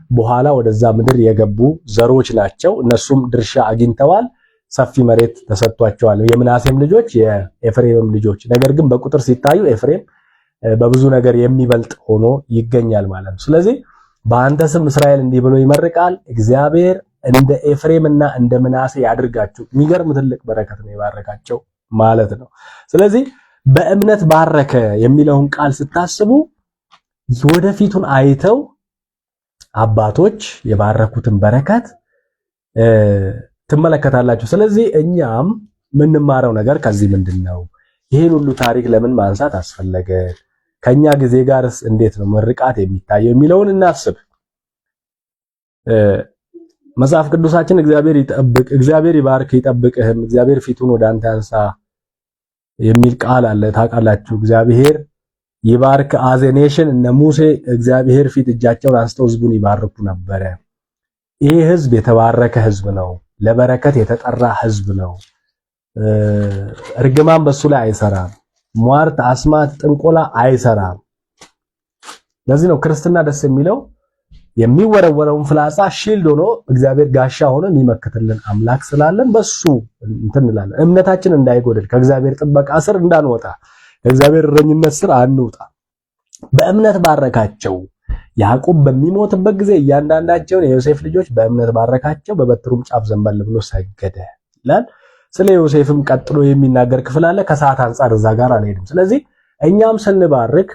በኋላ ወደዛ ምድር የገቡ ዘሮች ናቸው። እነሱም ድርሻ አግኝተዋል። ሰፊ መሬት ተሰጥቷቸዋል። የምናሴም ልጆች የኤፍሬምም ልጆች። ነገር ግን በቁጥር ሲታዩ ኤፍሬም በብዙ ነገር የሚበልጥ ሆኖ ይገኛል ማለት ነው። ስለዚህ በአንተ ስም እስራኤል እንዲህ ብሎ ይመርቃል፣ እግዚአብሔር እንደ ኤፍሬምና እንደ ምናሴ ያድርጋችሁ። የሚገርም ትልቅ በረከት ነው የባረካቸው ማለት ነው። ስለዚህ በእምነት ባረከ የሚለውን ቃል ስታስቡ ወደፊቱን አይተው አባቶች የባረኩትን በረከት ትመለከታላችሁ። ስለዚህ እኛም የምንማረው ነገር ከዚህ ምንድን ነው? ይህን ሁሉ ታሪክ ለምን ማንሳት አስፈለገ? ከኛ ጊዜ ጋርስ እንዴት ነው ምርቃት የሚታየው የሚለውን እናስብ። መጽሐፍ ቅዱሳችን እግዚአብሔር ይጠብቅ፣ እግዚአብሔር ይባርክ ይጠብቅህም፣ እግዚአብሔር ፊቱን ወደ አንተ ያንሳ የሚል ቃል አለ። ታውቃላችሁ፣ እግዚአብሔር ይባርክ as a nation እነ ሙሴ እግዚአብሔር ፊት እጃቸውን አንስተው ህዝቡን ይባርኩ ነበረ። ይህ ህዝብ የተባረከ ህዝብ ነው። ለበረከት የተጠራ ህዝብ ነው። እርግማን በሱ ላይ አይሰራም። ሟርት፣ አስማት፣ ጥንቆላ አይሰራም። ለዚህ ነው ክርስትና ደስ የሚለው። የሚወረወረውን ፍላጻ shield ሆኖ እግዚአብሔር ጋሻ ሆኖ የሚመክትልን አምላክ ስላለን በሱ እንትን እንላለን። እምነታችን እንዳይጎድል ከእግዚአብሔር ጥበቃ ስር እንዳንወጣ፣ ከእግዚአብሔር እረኝነት ስር አንውጣ። በእምነት ባረካቸው። ያዕቆብ በሚሞትበት ጊዜ እያንዳንዳቸውን የዮሴፍ ልጆች በእምነት ባረካቸው፣ በበትሩም ጫፍ ዘንበል ብሎ ሰገደ ይላል። ስለ ዮሴፍም ቀጥሎ የሚናገር ክፍል አለ። ከሰዓት አንጻር እዛ ጋር አልሄድም። ስለዚህ እኛም ስንባርክ፣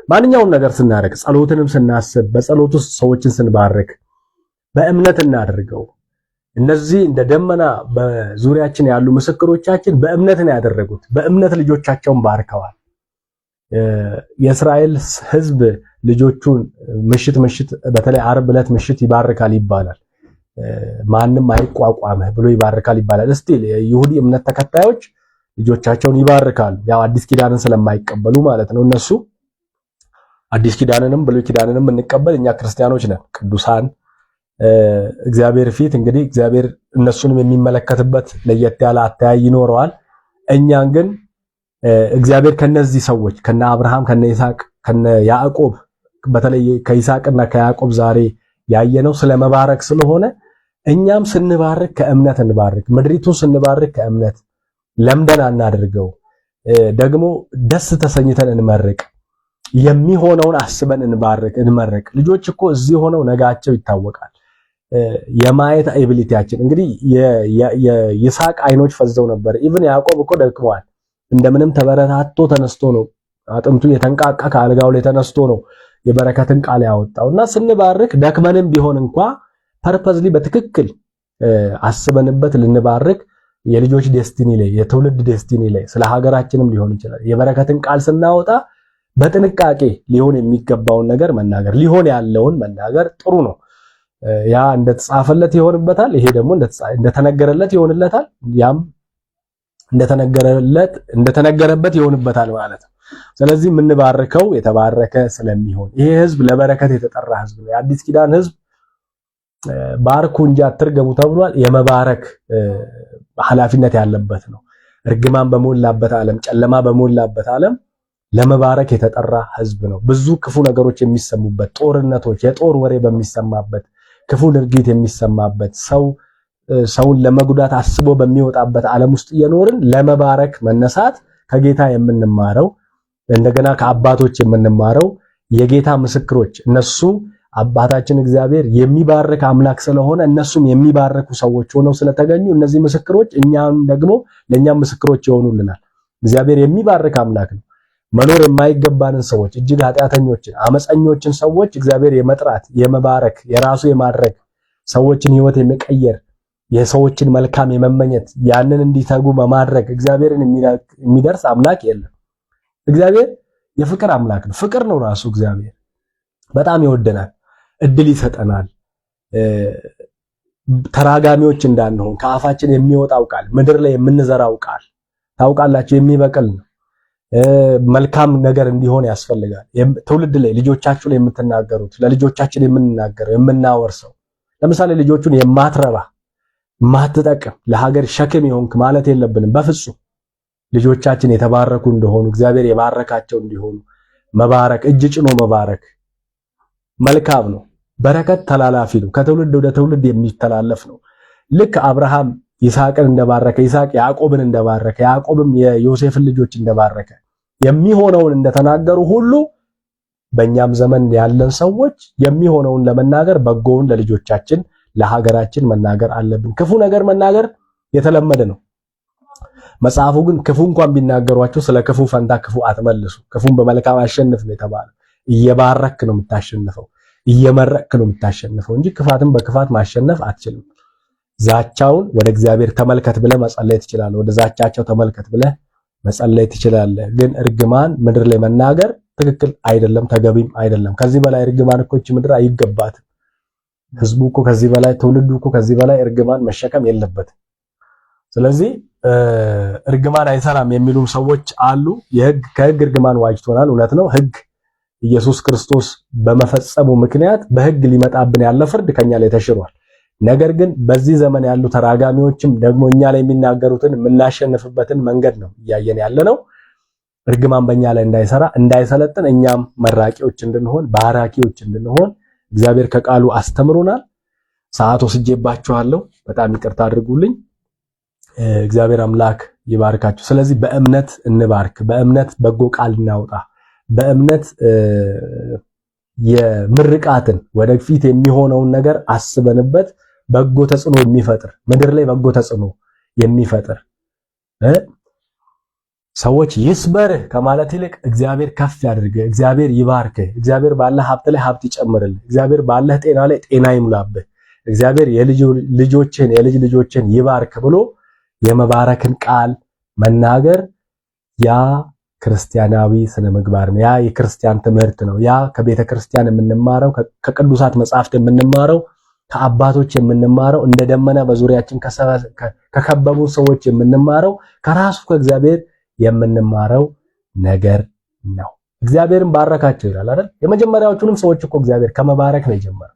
ማንኛውም ነገር ስናደርግ፣ ጸሎትንም ስናስብ፣ በጸሎት ውስጥ ሰዎችን ስንባርክ በእምነት እናደርገው። እነዚህ እንደ ደመና በዙሪያችን ያሉ ምስክሮቻችን በእምነት ነው ያደረጉት። በእምነት ልጆቻቸውን ባርከዋል። የእስራኤል ሕዝብ ልጆቹን ምሽት ምሽት፣ በተለይ ዓርብ ዕለት ምሽት ይባርካል ይባላል። ማንም አይቋቋምህ ብሎ ይባርካል ይባላል። Still የይሁዲ እምነት ተከታዮች ልጆቻቸውን ይባርካሉ። ያው አዲስ ኪዳንን ስለማይቀበሉ ማለት ነው። እነሱ አዲስ ኪዳንንም ብሉይ ኪዳንንም እንቀበል እኛ ክርስቲያኖች ነን፣ ቅዱሳን እግዚአብሔር ፊት እንግዲህ እግዚአብሔር እነሱንም የሚመለከትበት ለየት ያለ አተያይ ይኖረዋል። እኛን ግን እግዚአብሔር ከነዚህ ሰዎች፣ ከነ አብርሃም፣ ከነ ይስሐቅ፣ ከነ ያዕቆብ፣ በተለይ ከይስሐቅና ከያዕቆብ ዛሬ ያየነው ስለ መባረክ ስለሆነ እኛም ስንባርክ ከእምነት እንባርክ። ምድሪቱን ስንባርክ ከእምነት፣ ለምደን አናድርገው። ደግሞ ደስ ተሰኝተን እንመርቅ። የሚሆነውን አስበን እንባርክ፣ እንመርቅ። ልጆች እኮ እዚህ ሆነው ነጋቸው ይታወቃል። የማየት ability ያችን እንግዲህ የይስሐቅ አይኖች ፈዘው ነበር። Even ያዕቆብ እኮ ደክመዋል። እንደምንም ተበረታቶ ተነስቶ ነው፣ አጥንቱ የተንቃቃ ከአልጋው ላይ ተነስቶ ነው የበረከትን ቃል ያወጣው። እና ስንባርክ ደክመንም ቢሆን እንኳ purposely በትክክል አስበንበት ልንባርክ፣ የልጆች destiny ላይ፣ የትውልድ destiny ላይ፣ ስለ ሀገራችንም ሊሆን ይችላል፣ የበረከትን ቃል ስናወጣ በጥንቃቄ ሊሆን የሚገባውን ነገር መናገር፣ ሊሆን ያለውን መናገር ጥሩ ነው። ያ እንደተጻፈለት ይሆንበታል። ይሄ ደግሞ እንደተነገረለት ይሆንለታል። ያም እንደተነገረለት እንደተነገረበት ይሆንበታል ማለት ነው። ስለዚህ የምንባርከው የተባረከ ስለሚሆን፣ ይሄ ህዝብ ለበረከት የተጠራ ህዝብ ነው። የአዲስ ኪዳን ህዝብ ባርኩ እንጂ አትርገሙ ተብሏል። የመባረክ ኃላፊነት ያለበት ነው። እርግማን በሞላበት ዓለም፣ ጨለማ በሞላበት ዓለም ለመባረክ የተጠራ ህዝብ ነው። ብዙ ክፉ ነገሮች የሚሰሙበት፣ ጦርነቶች፣ የጦር ወሬ በሚሰማበት፣ ክፉ ድርጊት የሚሰማበት፣ ሰው ሰውን ለመጉዳት አስቦ በሚወጣበት ዓለም ውስጥ እየኖርን ለመባረክ መነሳት ከጌታ የምንማረው፣ እንደገና ከአባቶች የምንማረው፣ የጌታ ምስክሮች እነሱ አባታችን እግዚአብሔር የሚባርክ አምላክ ስለሆነ እነሱም የሚባርኩ ሰዎች ሆነው ስለተገኙ እነዚህ ምስክሮች እኛም ደግሞ ለእኛም ምስክሮች ይሆኑልናል። እግዚአብሔር የሚባርክ አምላክ ነው። መኖር የማይገባንን ሰዎች፣ እጅግ ኃጢአተኞችን፣ አመፀኞችን ሰዎች እግዚአብሔር የመጥራት፣ የመባረክ፣ የራሱ የማድረግ፣ ሰዎችን ህይወት የመቀየር፣ የሰዎችን መልካም የመመኘት፣ ያንን እንዲተጉ በማድረግ እግዚአብሔርን የሚደርስ አምላክ የለም። እግዚአብሔር የፍቅር አምላክ ነው። ፍቅር ነው ራሱ። እግዚአብሔር በጣም ይወደናል፣ እድል ይሰጠናል። ተራጋሚዎች እንዳንሆን ከአፋችን የሚወጣው ቃል፣ ምድር ላይ የምንዘራው ቃል ታውቃላችሁ የሚበቅል ነው። መልካም ነገር እንዲሆን ያስፈልጋል። ትውልድ ላይ፣ ልጆቻችሁ ላይ የምትናገሩት፣ ለልጆቻችን የምንናገረው፣ የምናወርሰው፣ ለምሳሌ ልጆቹን የማትረባ፣ ማትጠቅም፣ ለሀገር ሸክም የሆንክ ማለት የለብንም በፍጹም። ልጆቻችን የተባረኩ እንደሆኑ፣ እግዚአብሔር የባረካቸው እንዲሆኑ መባረክ፣ እጅ ጭኖ መባረክ መልካም ነው። በረከት ተላላፊ ነው። ከትውልድ ወደ ትውልድ የሚተላለፍ ነው። ልክ አብርሃም ይስሐቅን እንደባረከ፣ ይስሐቅ ያዕቆብን እንደባረከ፣ ያዕቆብም የዮሴፍን ልጆች እንደባረከ፣ የሚሆነውን እንደተናገሩ ሁሉ በእኛም ዘመን ያለን ሰዎች የሚሆነውን ለመናገር በጎውን ለልጆቻችን፣ ለሀገራችን መናገር አለብን። ክፉ ነገር መናገር የተለመደ ነው። መጽሐፉ ግን ክፉ እንኳን ቢናገሯቸው ስለ ክፉ ፈንታ ክፉ አትመልሱ፣ ክፉን በመልካም አሸንፍ ነው የተባለው። እየባረክ ነው የምታሸንፈው፣ እየመረቅክ ነው የምታሸንፈው እንጂ ክፋትን በክፋት ማሸነፍ አትችልም። ዛቻውን ወደ እግዚአብሔር ተመልከት ብለህ መጸለይ ትችላለህ። ወደ ዛቻቸው ተመልከት ብለህ መጸለይ ትችላለህ። ግን እርግማን ምድር ላይ መናገር ትክክል አይደለም፣ ተገቢም አይደለም። ከዚህ በላይ እርግማን እኮ ይህች ምድር አይገባትም። ህዝቡ እኮ ከዚህ በላይ፣ ትውልዱ እኮ ከዚህ በላይ እርግማን መሸከም የለበትም። ስለዚህ እርግማን አይሰራም የሚሉም ሰዎች አሉ። የህግ ከህግ እርግማን ዋጅቶናል። እውነት ነው። ህግ ኢየሱስ ክርስቶስ በመፈጸሙ ምክንያት በህግ ሊመጣብን ያለ ፍርድ ከኛ ላይ ተሽሯል። ነገር ግን በዚህ ዘመን ያሉ ተራጋሚዎችም ደግሞ እኛ ላይ የሚናገሩትን የምናሸንፍበትን መንገድ ነው እያየን ያለ ነው። እርግማን በእኛ ላይ እንዳይሰራ እንዳይሰለጥን እኛም መራቂዎች እንድንሆን ባራኪዎች እንድንሆን እግዚአብሔር ከቃሉ አስተምሮናል። ሰዓት ወስጄባችኋለሁ። በጣም ይቅርታ አድርጉልኝ። እግዚአብሔር አምላክ ይባርካችሁ። ስለዚህ በእምነት እንባርክ፣ በእምነት በጎ ቃል እናውጣ፣ በእምነት የምርቃትን ወደፊት የሚሆነውን ነገር አስበንበት በጎ ተጽዕኖ የሚፈጥር ምድር ላይ በጎ ተጽዕኖ የሚፈጥር ሰዎች ይስበርህ ከማለት ይልቅ እግዚአብሔር ከፍ ያድርግህ፣ እግዚአብሔር ይባርክህ፣ እግዚአብሔር ባለህ ሀብት ላይ ሀብት ይጨምርልህ፣ እግዚአብሔር ባለህ ጤና ላይ ጤና ይሙላብህ፣ እግዚአብሔር የልጆችን የልጅ ልጆችን ይባርክ ብሎ የመባረክን ቃል መናገር ያ ክርስቲያናዊ ስነ ምግባር ነው። ያ የክርስቲያን ትምህርት ነው። ያ ከቤተ ክርስቲያን የምንማረው፣ ከቅዱሳት መጻሕፍት የምንማረው፣ ከአባቶች የምንማረው፣ እንደ ደመና በዙሪያችን ከከበቡ ሰዎች የምንማረው፣ ከራሱ ከእግዚአብሔር የምንማረው ነገር ነው። እግዚአብሔርን ባረካቸው ይላል አይደል? የመጀመሪያዎቹንም ሰዎች እኮ እግዚአብሔር ከመባረክ ነው የጀመረው።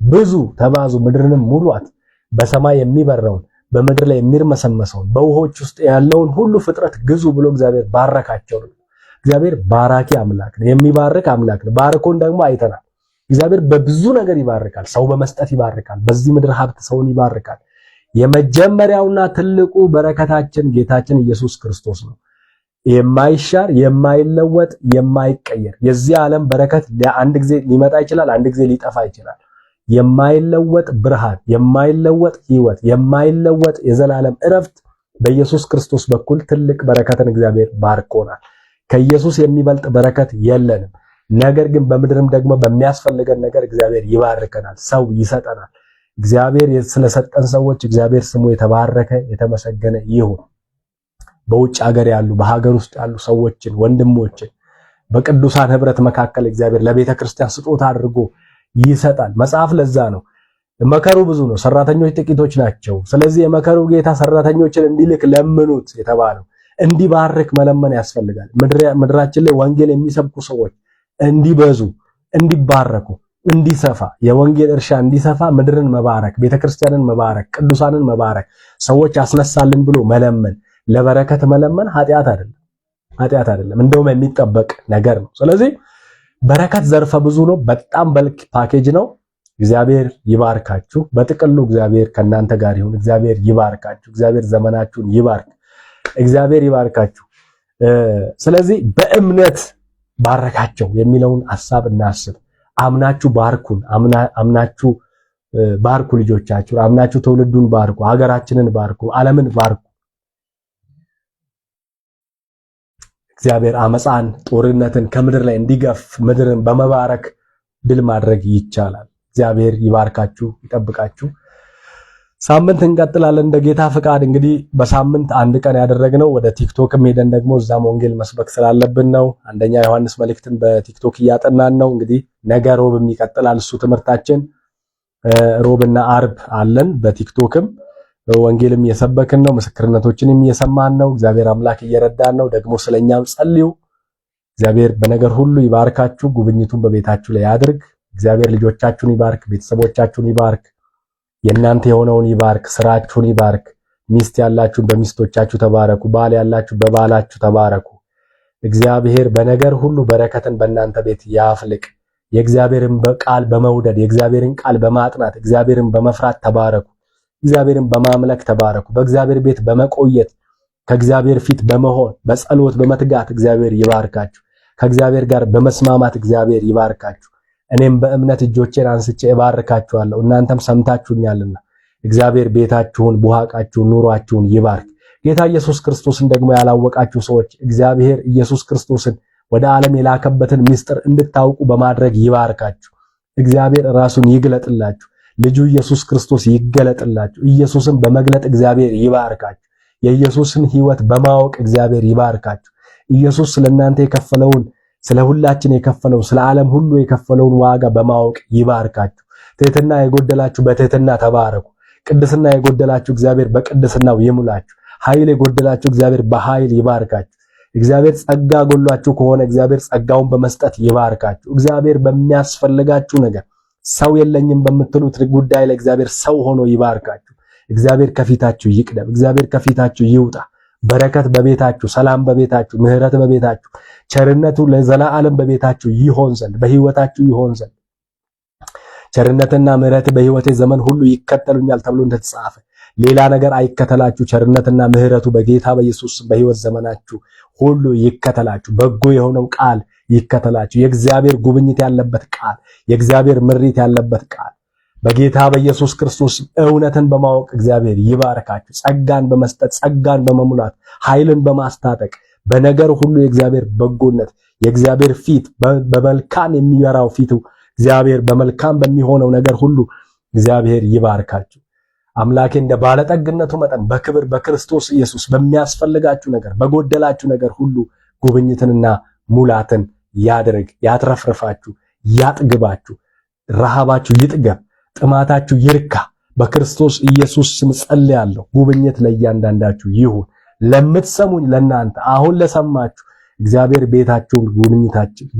ብዙ ተባዙ፣ ምድርንም ሙሏት፣ በሰማይ የሚበረውን በምድር ላይ የሚርመሰመሰውን በውሆች ውስጥ ያለውን ሁሉ ፍጥረት ግዙ ብሎ እግዚአብሔር ባረካቸው። እግዚአብሔር ባራኪ አምላክ ነው፣ የሚባርክ አምላክ ነው። ባርኮን ደግሞ አይተናል። እግዚአብሔር በብዙ ነገር ይባርካል። ሰው በመስጠት ይባርካል። በዚህ ምድር ሀብት ሰውን ይባርካል። የመጀመሪያውና ትልቁ በረከታችን ጌታችን ኢየሱስ ክርስቶስ ነው። የማይሻር የማይለወጥ የማይቀየር የዚህ ዓለም በረከት አንድ ጊዜ ሊመጣ ይችላል፣ አንድ ጊዜ ሊጠፋ ይችላል። የማይለወጥ ብርሃን፣ የማይለወጥ ሕይወት፣ የማይለወጥ የዘላለም እረፍት በኢየሱስ ክርስቶስ በኩል ትልቅ በረከትን እግዚአብሔር ባርኮናል። ከኢየሱስ የሚበልጥ በረከት የለንም። ነገር ግን በምድርም ደግሞ በሚያስፈልገን ነገር እግዚአብሔር ይባርከናል፣ ሰው ይሰጠናል። እግዚአብሔር ስለሰጠን ሰዎች እግዚአብሔር ስሙ የተባረከ የተመሰገነ ይሁን። በውጭ ሀገር ያሉ በሀገር ውስጥ ያሉ ሰዎችን ወንድሞችን በቅዱሳን ህብረት መካከል እግዚአብሔር ለቤተ ክርስቲያን ስጦታ አድርጎ ይሰጣል። መጽሐፍ ለዛ ነው መከሩ ብዙ ነው፣ ሰራተኞች ጥቂቶች ናቸው። ስለዚህ የመከሩ ጌታ ሰራተኞችን እንዲልክ ለምኑት የተባለው እንዲባርክ መለመን ያስፈልጋል። ምድራችን ላይ ወንጌል የሚሰብኩ ሰዎች እንዲበዙ፣ እንዲባረኩ፣ እንዲሰፋ የወንጌል እርሻ እንዲሰፋ ምድርን መባረክ፣ ቤተክርስቲያንን መባረክ፣ ቅዱሳንን መባረክ፣ ሰዎች አስነሳልን ብሎ መለመን፣ ለበረከት መለመን ኃጢአት አይደለም፣ ኃጢአት አይደለም፣ እንደውም የሚጠበቅ ነገር ነው። ስለዚህ በረከት ዘርፈ ብዙ ነው። በጣም በልክ ፓኬጅ ነው። እግዚአብሔር ይባርካችሁ። በጥቅሉ እግዚአብሔር ከእናንተ ጋር ይሁን። እግዚአብሔር ይባርካችሁ። እግዚአብሔር ዘመናችሁን ይባርክ። እግዚአብሔር ይባርካችሁ። ስለዚህ በእምነት ባረካቸው የሚለውን ሐሳብ እናስብ። አምናችሁ ባርኩን። አምናችሁ ባርኩ ልጆቻችሁን። አምናችሁ ትውልዱን ባርኩ። ሀገራችንን ባርኩ። ዓለምን ባርኩ። እግዚአብሔር አመፃን፣ ጦርነትን ከምድር ላይ እንዲገፍ ምድርን በመባረክ ድል ማድረግ ይቻላል። እግዚአብሔር ይባርካችሁ፣ ይጠብቃችሁ። ሳምንት እንቀጥላለን እንደ ጌታ ፍቃድ። እንግዲህ በሳምንት አንድ ቀን ያደረግነው ወደ ቲክቶክም ሄደን ደግሞ እዛም ወንጌል መስበክ ስላለብን ነው። አንደኛ ዮሐንስ መልእክትን በቲክቶክ እያጠናን ነው። እንግዲህ ነገ ሮብም ይቀጥላል እሱ ትምህርታችን። ሮብና አርብ አለን። በቲክቶክም ወንጌልም እየሰበክን ነው። ምስክርነቶችንም እየሰማን ነው። እግዚአብሔር አምላክ እየረዳን ነው። ደግሞ ስለኛም ጸልዩ። እግዚአብሔር በነገር ሁሉ ይባርካችሁ። ጉብኝቱን በቤታችሁ ላይ ያድርግ። እግዚአብሔር ልጆቻችሁን ይባርክ፣ ቤተሰቦቻችሁን ይባርክ፣ የእናንተ የሆነውን ይባርክ፣ ስራችሁን ይባርክ። ሚስት ያላችሁ በሚስቶቻችሁ ተባረኩ። ባል ያላችሁ በባላችሁ ተባረኩ። እግዚአብሔር በነገር ሁሉ በረከትን በእናንተ ቤት ያፍልቅ። የእግዚአብሔርን ቃል በመውደድ የእግዚአብሔርን ቃል በማጥናት እግዚአብሔርን በመፍራት ተባረኩ። እግዚአብሔርን በማምለክ ተባረኩ። በእግዚአብሔር ቤት በመቆየት ከእግዚአብሔር ፊት በመሆን በጸሎት በመትጋት እግዚአብሔር ይባርካችሁ። ከእግዚአብሔር ጋር በመስማማት እግዚአብሔር ይባርካችሁ። እኔም በእምነት እጆቼን አንስቼ እባርካችኋለሁ፣ እናንተም ሰምታችሁኛልና። እግዚአብሔር ቤታችሁን፣ ቡሃቃችሁን፣ ኑሯችሁን ይባርክ። ጌታ ኢየሱስ ክርስቶስን ደግሞ ያላወቃችሁ ሰዎች እግዚአብሔር ኢየሱስ ክርስቶስን ወደ ዓለም የላከበትን ምስጢር እንድታውቁ በማድረግ ይባርካችሁ። እግዚአብሔር ራሱን ይግለጥላችሁ። ልጁ ኢየሱስ ክርስቶስ ይገለጥላችሁ። ኢየሱስን በመግለጥ እግዚአብሔር ይባርካችሁ። የኢየሱስን ሕይወት በማወቅ እግዚአብሔር ይባርካችሁ። ኢየሱስ ስለእናንተ የከፈለውን ስለ ሁላችን የከፈለው ስለ ዓለም ሁሉ የከፈለውን ዋጋ በማወቅ ይባርካችሁ። ትህትና የጎደላችሁ በትህትና ተባረኩ። ቅድስና የጎደላችሁ እግዚአብሔር በቅድስናው ይሙላችሁ። ኃይል የጎደላችሁ እግዚአብሔር በኃይል ይባርካችሁ። እግዚአብሔር ጸጋ ጎሏችሁ ከሆነ እግዚአብሔር ጸጋውን በመስጠት ይባርካችሁ። እግዚአብሔር በሚያስፈልጋችሁ ነገር ሰው የለኝም በምትሉት ጉዳይ ላይ እግዚአብሔር ሰው ሆኖ ይባርካችሁ። እግዚአብሔር ከፊታችሁ ይቅደም። እግዚአብሔር ከፊታችሁ ይውጣ። በረከት በቤታችሁ፣ ሰላም በቤታችሁ፣ ምሕረት በቤታችሁ፣ ቸርነቱ ለዘላለም በቤታችሁ ይሆን ዘንድ፣ በህይወታችሁ ይሆን ዘንድ፣ ቸርነትና ምሕረት በህይወቴ ዘመን ሁሉ ይከተሉኛል ተብሎ እንደተጻፈ ሌላ ነገር አይከተላችሁ። ቸርነትና ምሕረቱ በጌታ በኢየሱስ በህይወት ዘመናችሁ ሁሉ ይከተላችሁ። በጎ የሆነው ቃል ይከተላችሁ። የእግዚአብሔር ጉብኝት ያለበት ቃል፣ የእግዚአብሔር ምሪት ያለበት ቃል በጌታ በኢየሱስ ክርስቶስ እውነትን በማወቅ እግዚአብሔር ይባርካችሁ። ጸጋን በመስጠት፣ ጸጋን በመሙላት፣ ኃይልን በማስታጠቅ፣ በነገር ሁሉ የእግዚአብሔር በጎነት፣ የእግዚአብሔር ፊት በመልካም የሚበራው ፊቱ እግዚአብሔር በመልካም በሚሆነው ነገር ሁሉ እግዚአብሔር ይባርካችሁ። አምላኬ እንደ ባለጠግነቱ መጠን በክብር በክርስቶስ ኢየሱስ በሚያስፈልጋችሁ ነገር፣ በጎደላችሁ ነገር ሁሉ ጉብኝትንና ሙላትን ያድርግ። ያትረፍርፋችሁ፣ ያጥግባችሁ፣ ረሃባችሁ ይጥገብ፣ ጥማታችሁ ይርካ። በክርስቶስ ኢየሱስ ስም ጸልያለሁ። ጉብኝት ለእያንዳንዳችሁ ይሁን። ለምትሰሙኝ ለእናንተ አሁን ለሰማችሁ እግዚአብሔር ቤታችሁን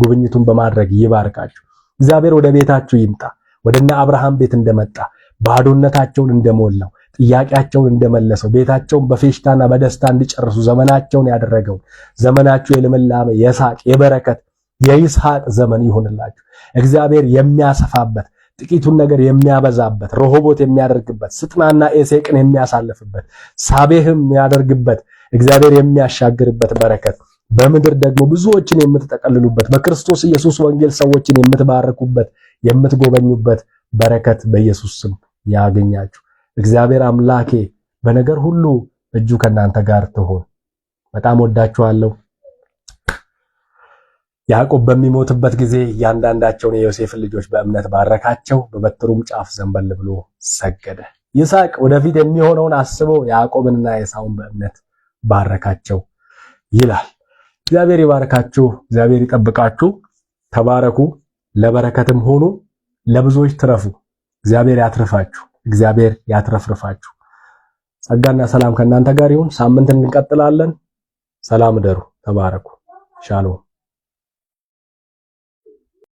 ጉብኝቱን በማድረግ ይባርካችሁ። እግዚአብሔር ወደ ቤታችሁ ይምጣ። ወደነ አብርሃም ቤት እንደመጣ፣ ባዶነታቸውን እንደሞላው፣ ጥያቄያቸውን እንደመለሰው፣ ቤታቸውን በፌሽታና በደስታ እንዲጨርሱ ዘመናቸውን ያደረገው ዘመናችሁ የልምላሜ፣ የሳቅ፣ የበረከት፣ የይስሐቅ ዘመን ይሁንላችሁ። እግዚአብሔር የሚያሰፋበት፣ ጥቂቱን ነገር የሚያበዛበት፣ ረሆቦት የሚያደርግበት፣ ስጥናና ኤሴቅን የሚያሳልፍበት፣ ሳቤህም የሚያደርግበት፣ እግዚአብሔር የሚያሻግርበት በረከት፣ በምድር ደግሞ ብዙዎችን የምትጠቀልሉበት፣ በክርስቶስ ኢየሱስ ወንጌል ሰዎችን የምትባርኩበት፣ የምትጎበኙበት በረከት በኢየሱስ ስም ያገኛችሁ። እግዚአብሔር አምላኬ በነገር ሁሉ እጁ ከእናንተ ጋር ትሆን። በጣም ወዳችኋለሁ። ያዕቆብ በሚሞትበት ጊዜ እያንዳንዳቸውን የዮሴፍን ልጆች በእምነት ባረካቸው፣ በበትሩም ጫፍ ዘንበል ብሎ ሰገደ። ይስሐቅ ወደፊት የሚሆነውን አስቦ ያዕቆብንና ኤሳውን በእምነት ባረካቸው ይላል። እግዚአብሔር ይባርካችሁ፣ እግዚአብሔር ይጠብቃችሁ። ተባረኩ፣ ለበረከትም ሁኑ፣ ለብዙዎች ትረፉ። እግዚአብሔር ያትርፋችሁ፣ እግዚአብሔር ያትረፍርፋችሁ። ጸጋና ሰላም ከእናንተ ጋር ይሁን። ሳምንት እንቀጥላለን። ሰላም እደሩ። ተባረኩ። ሻሎም።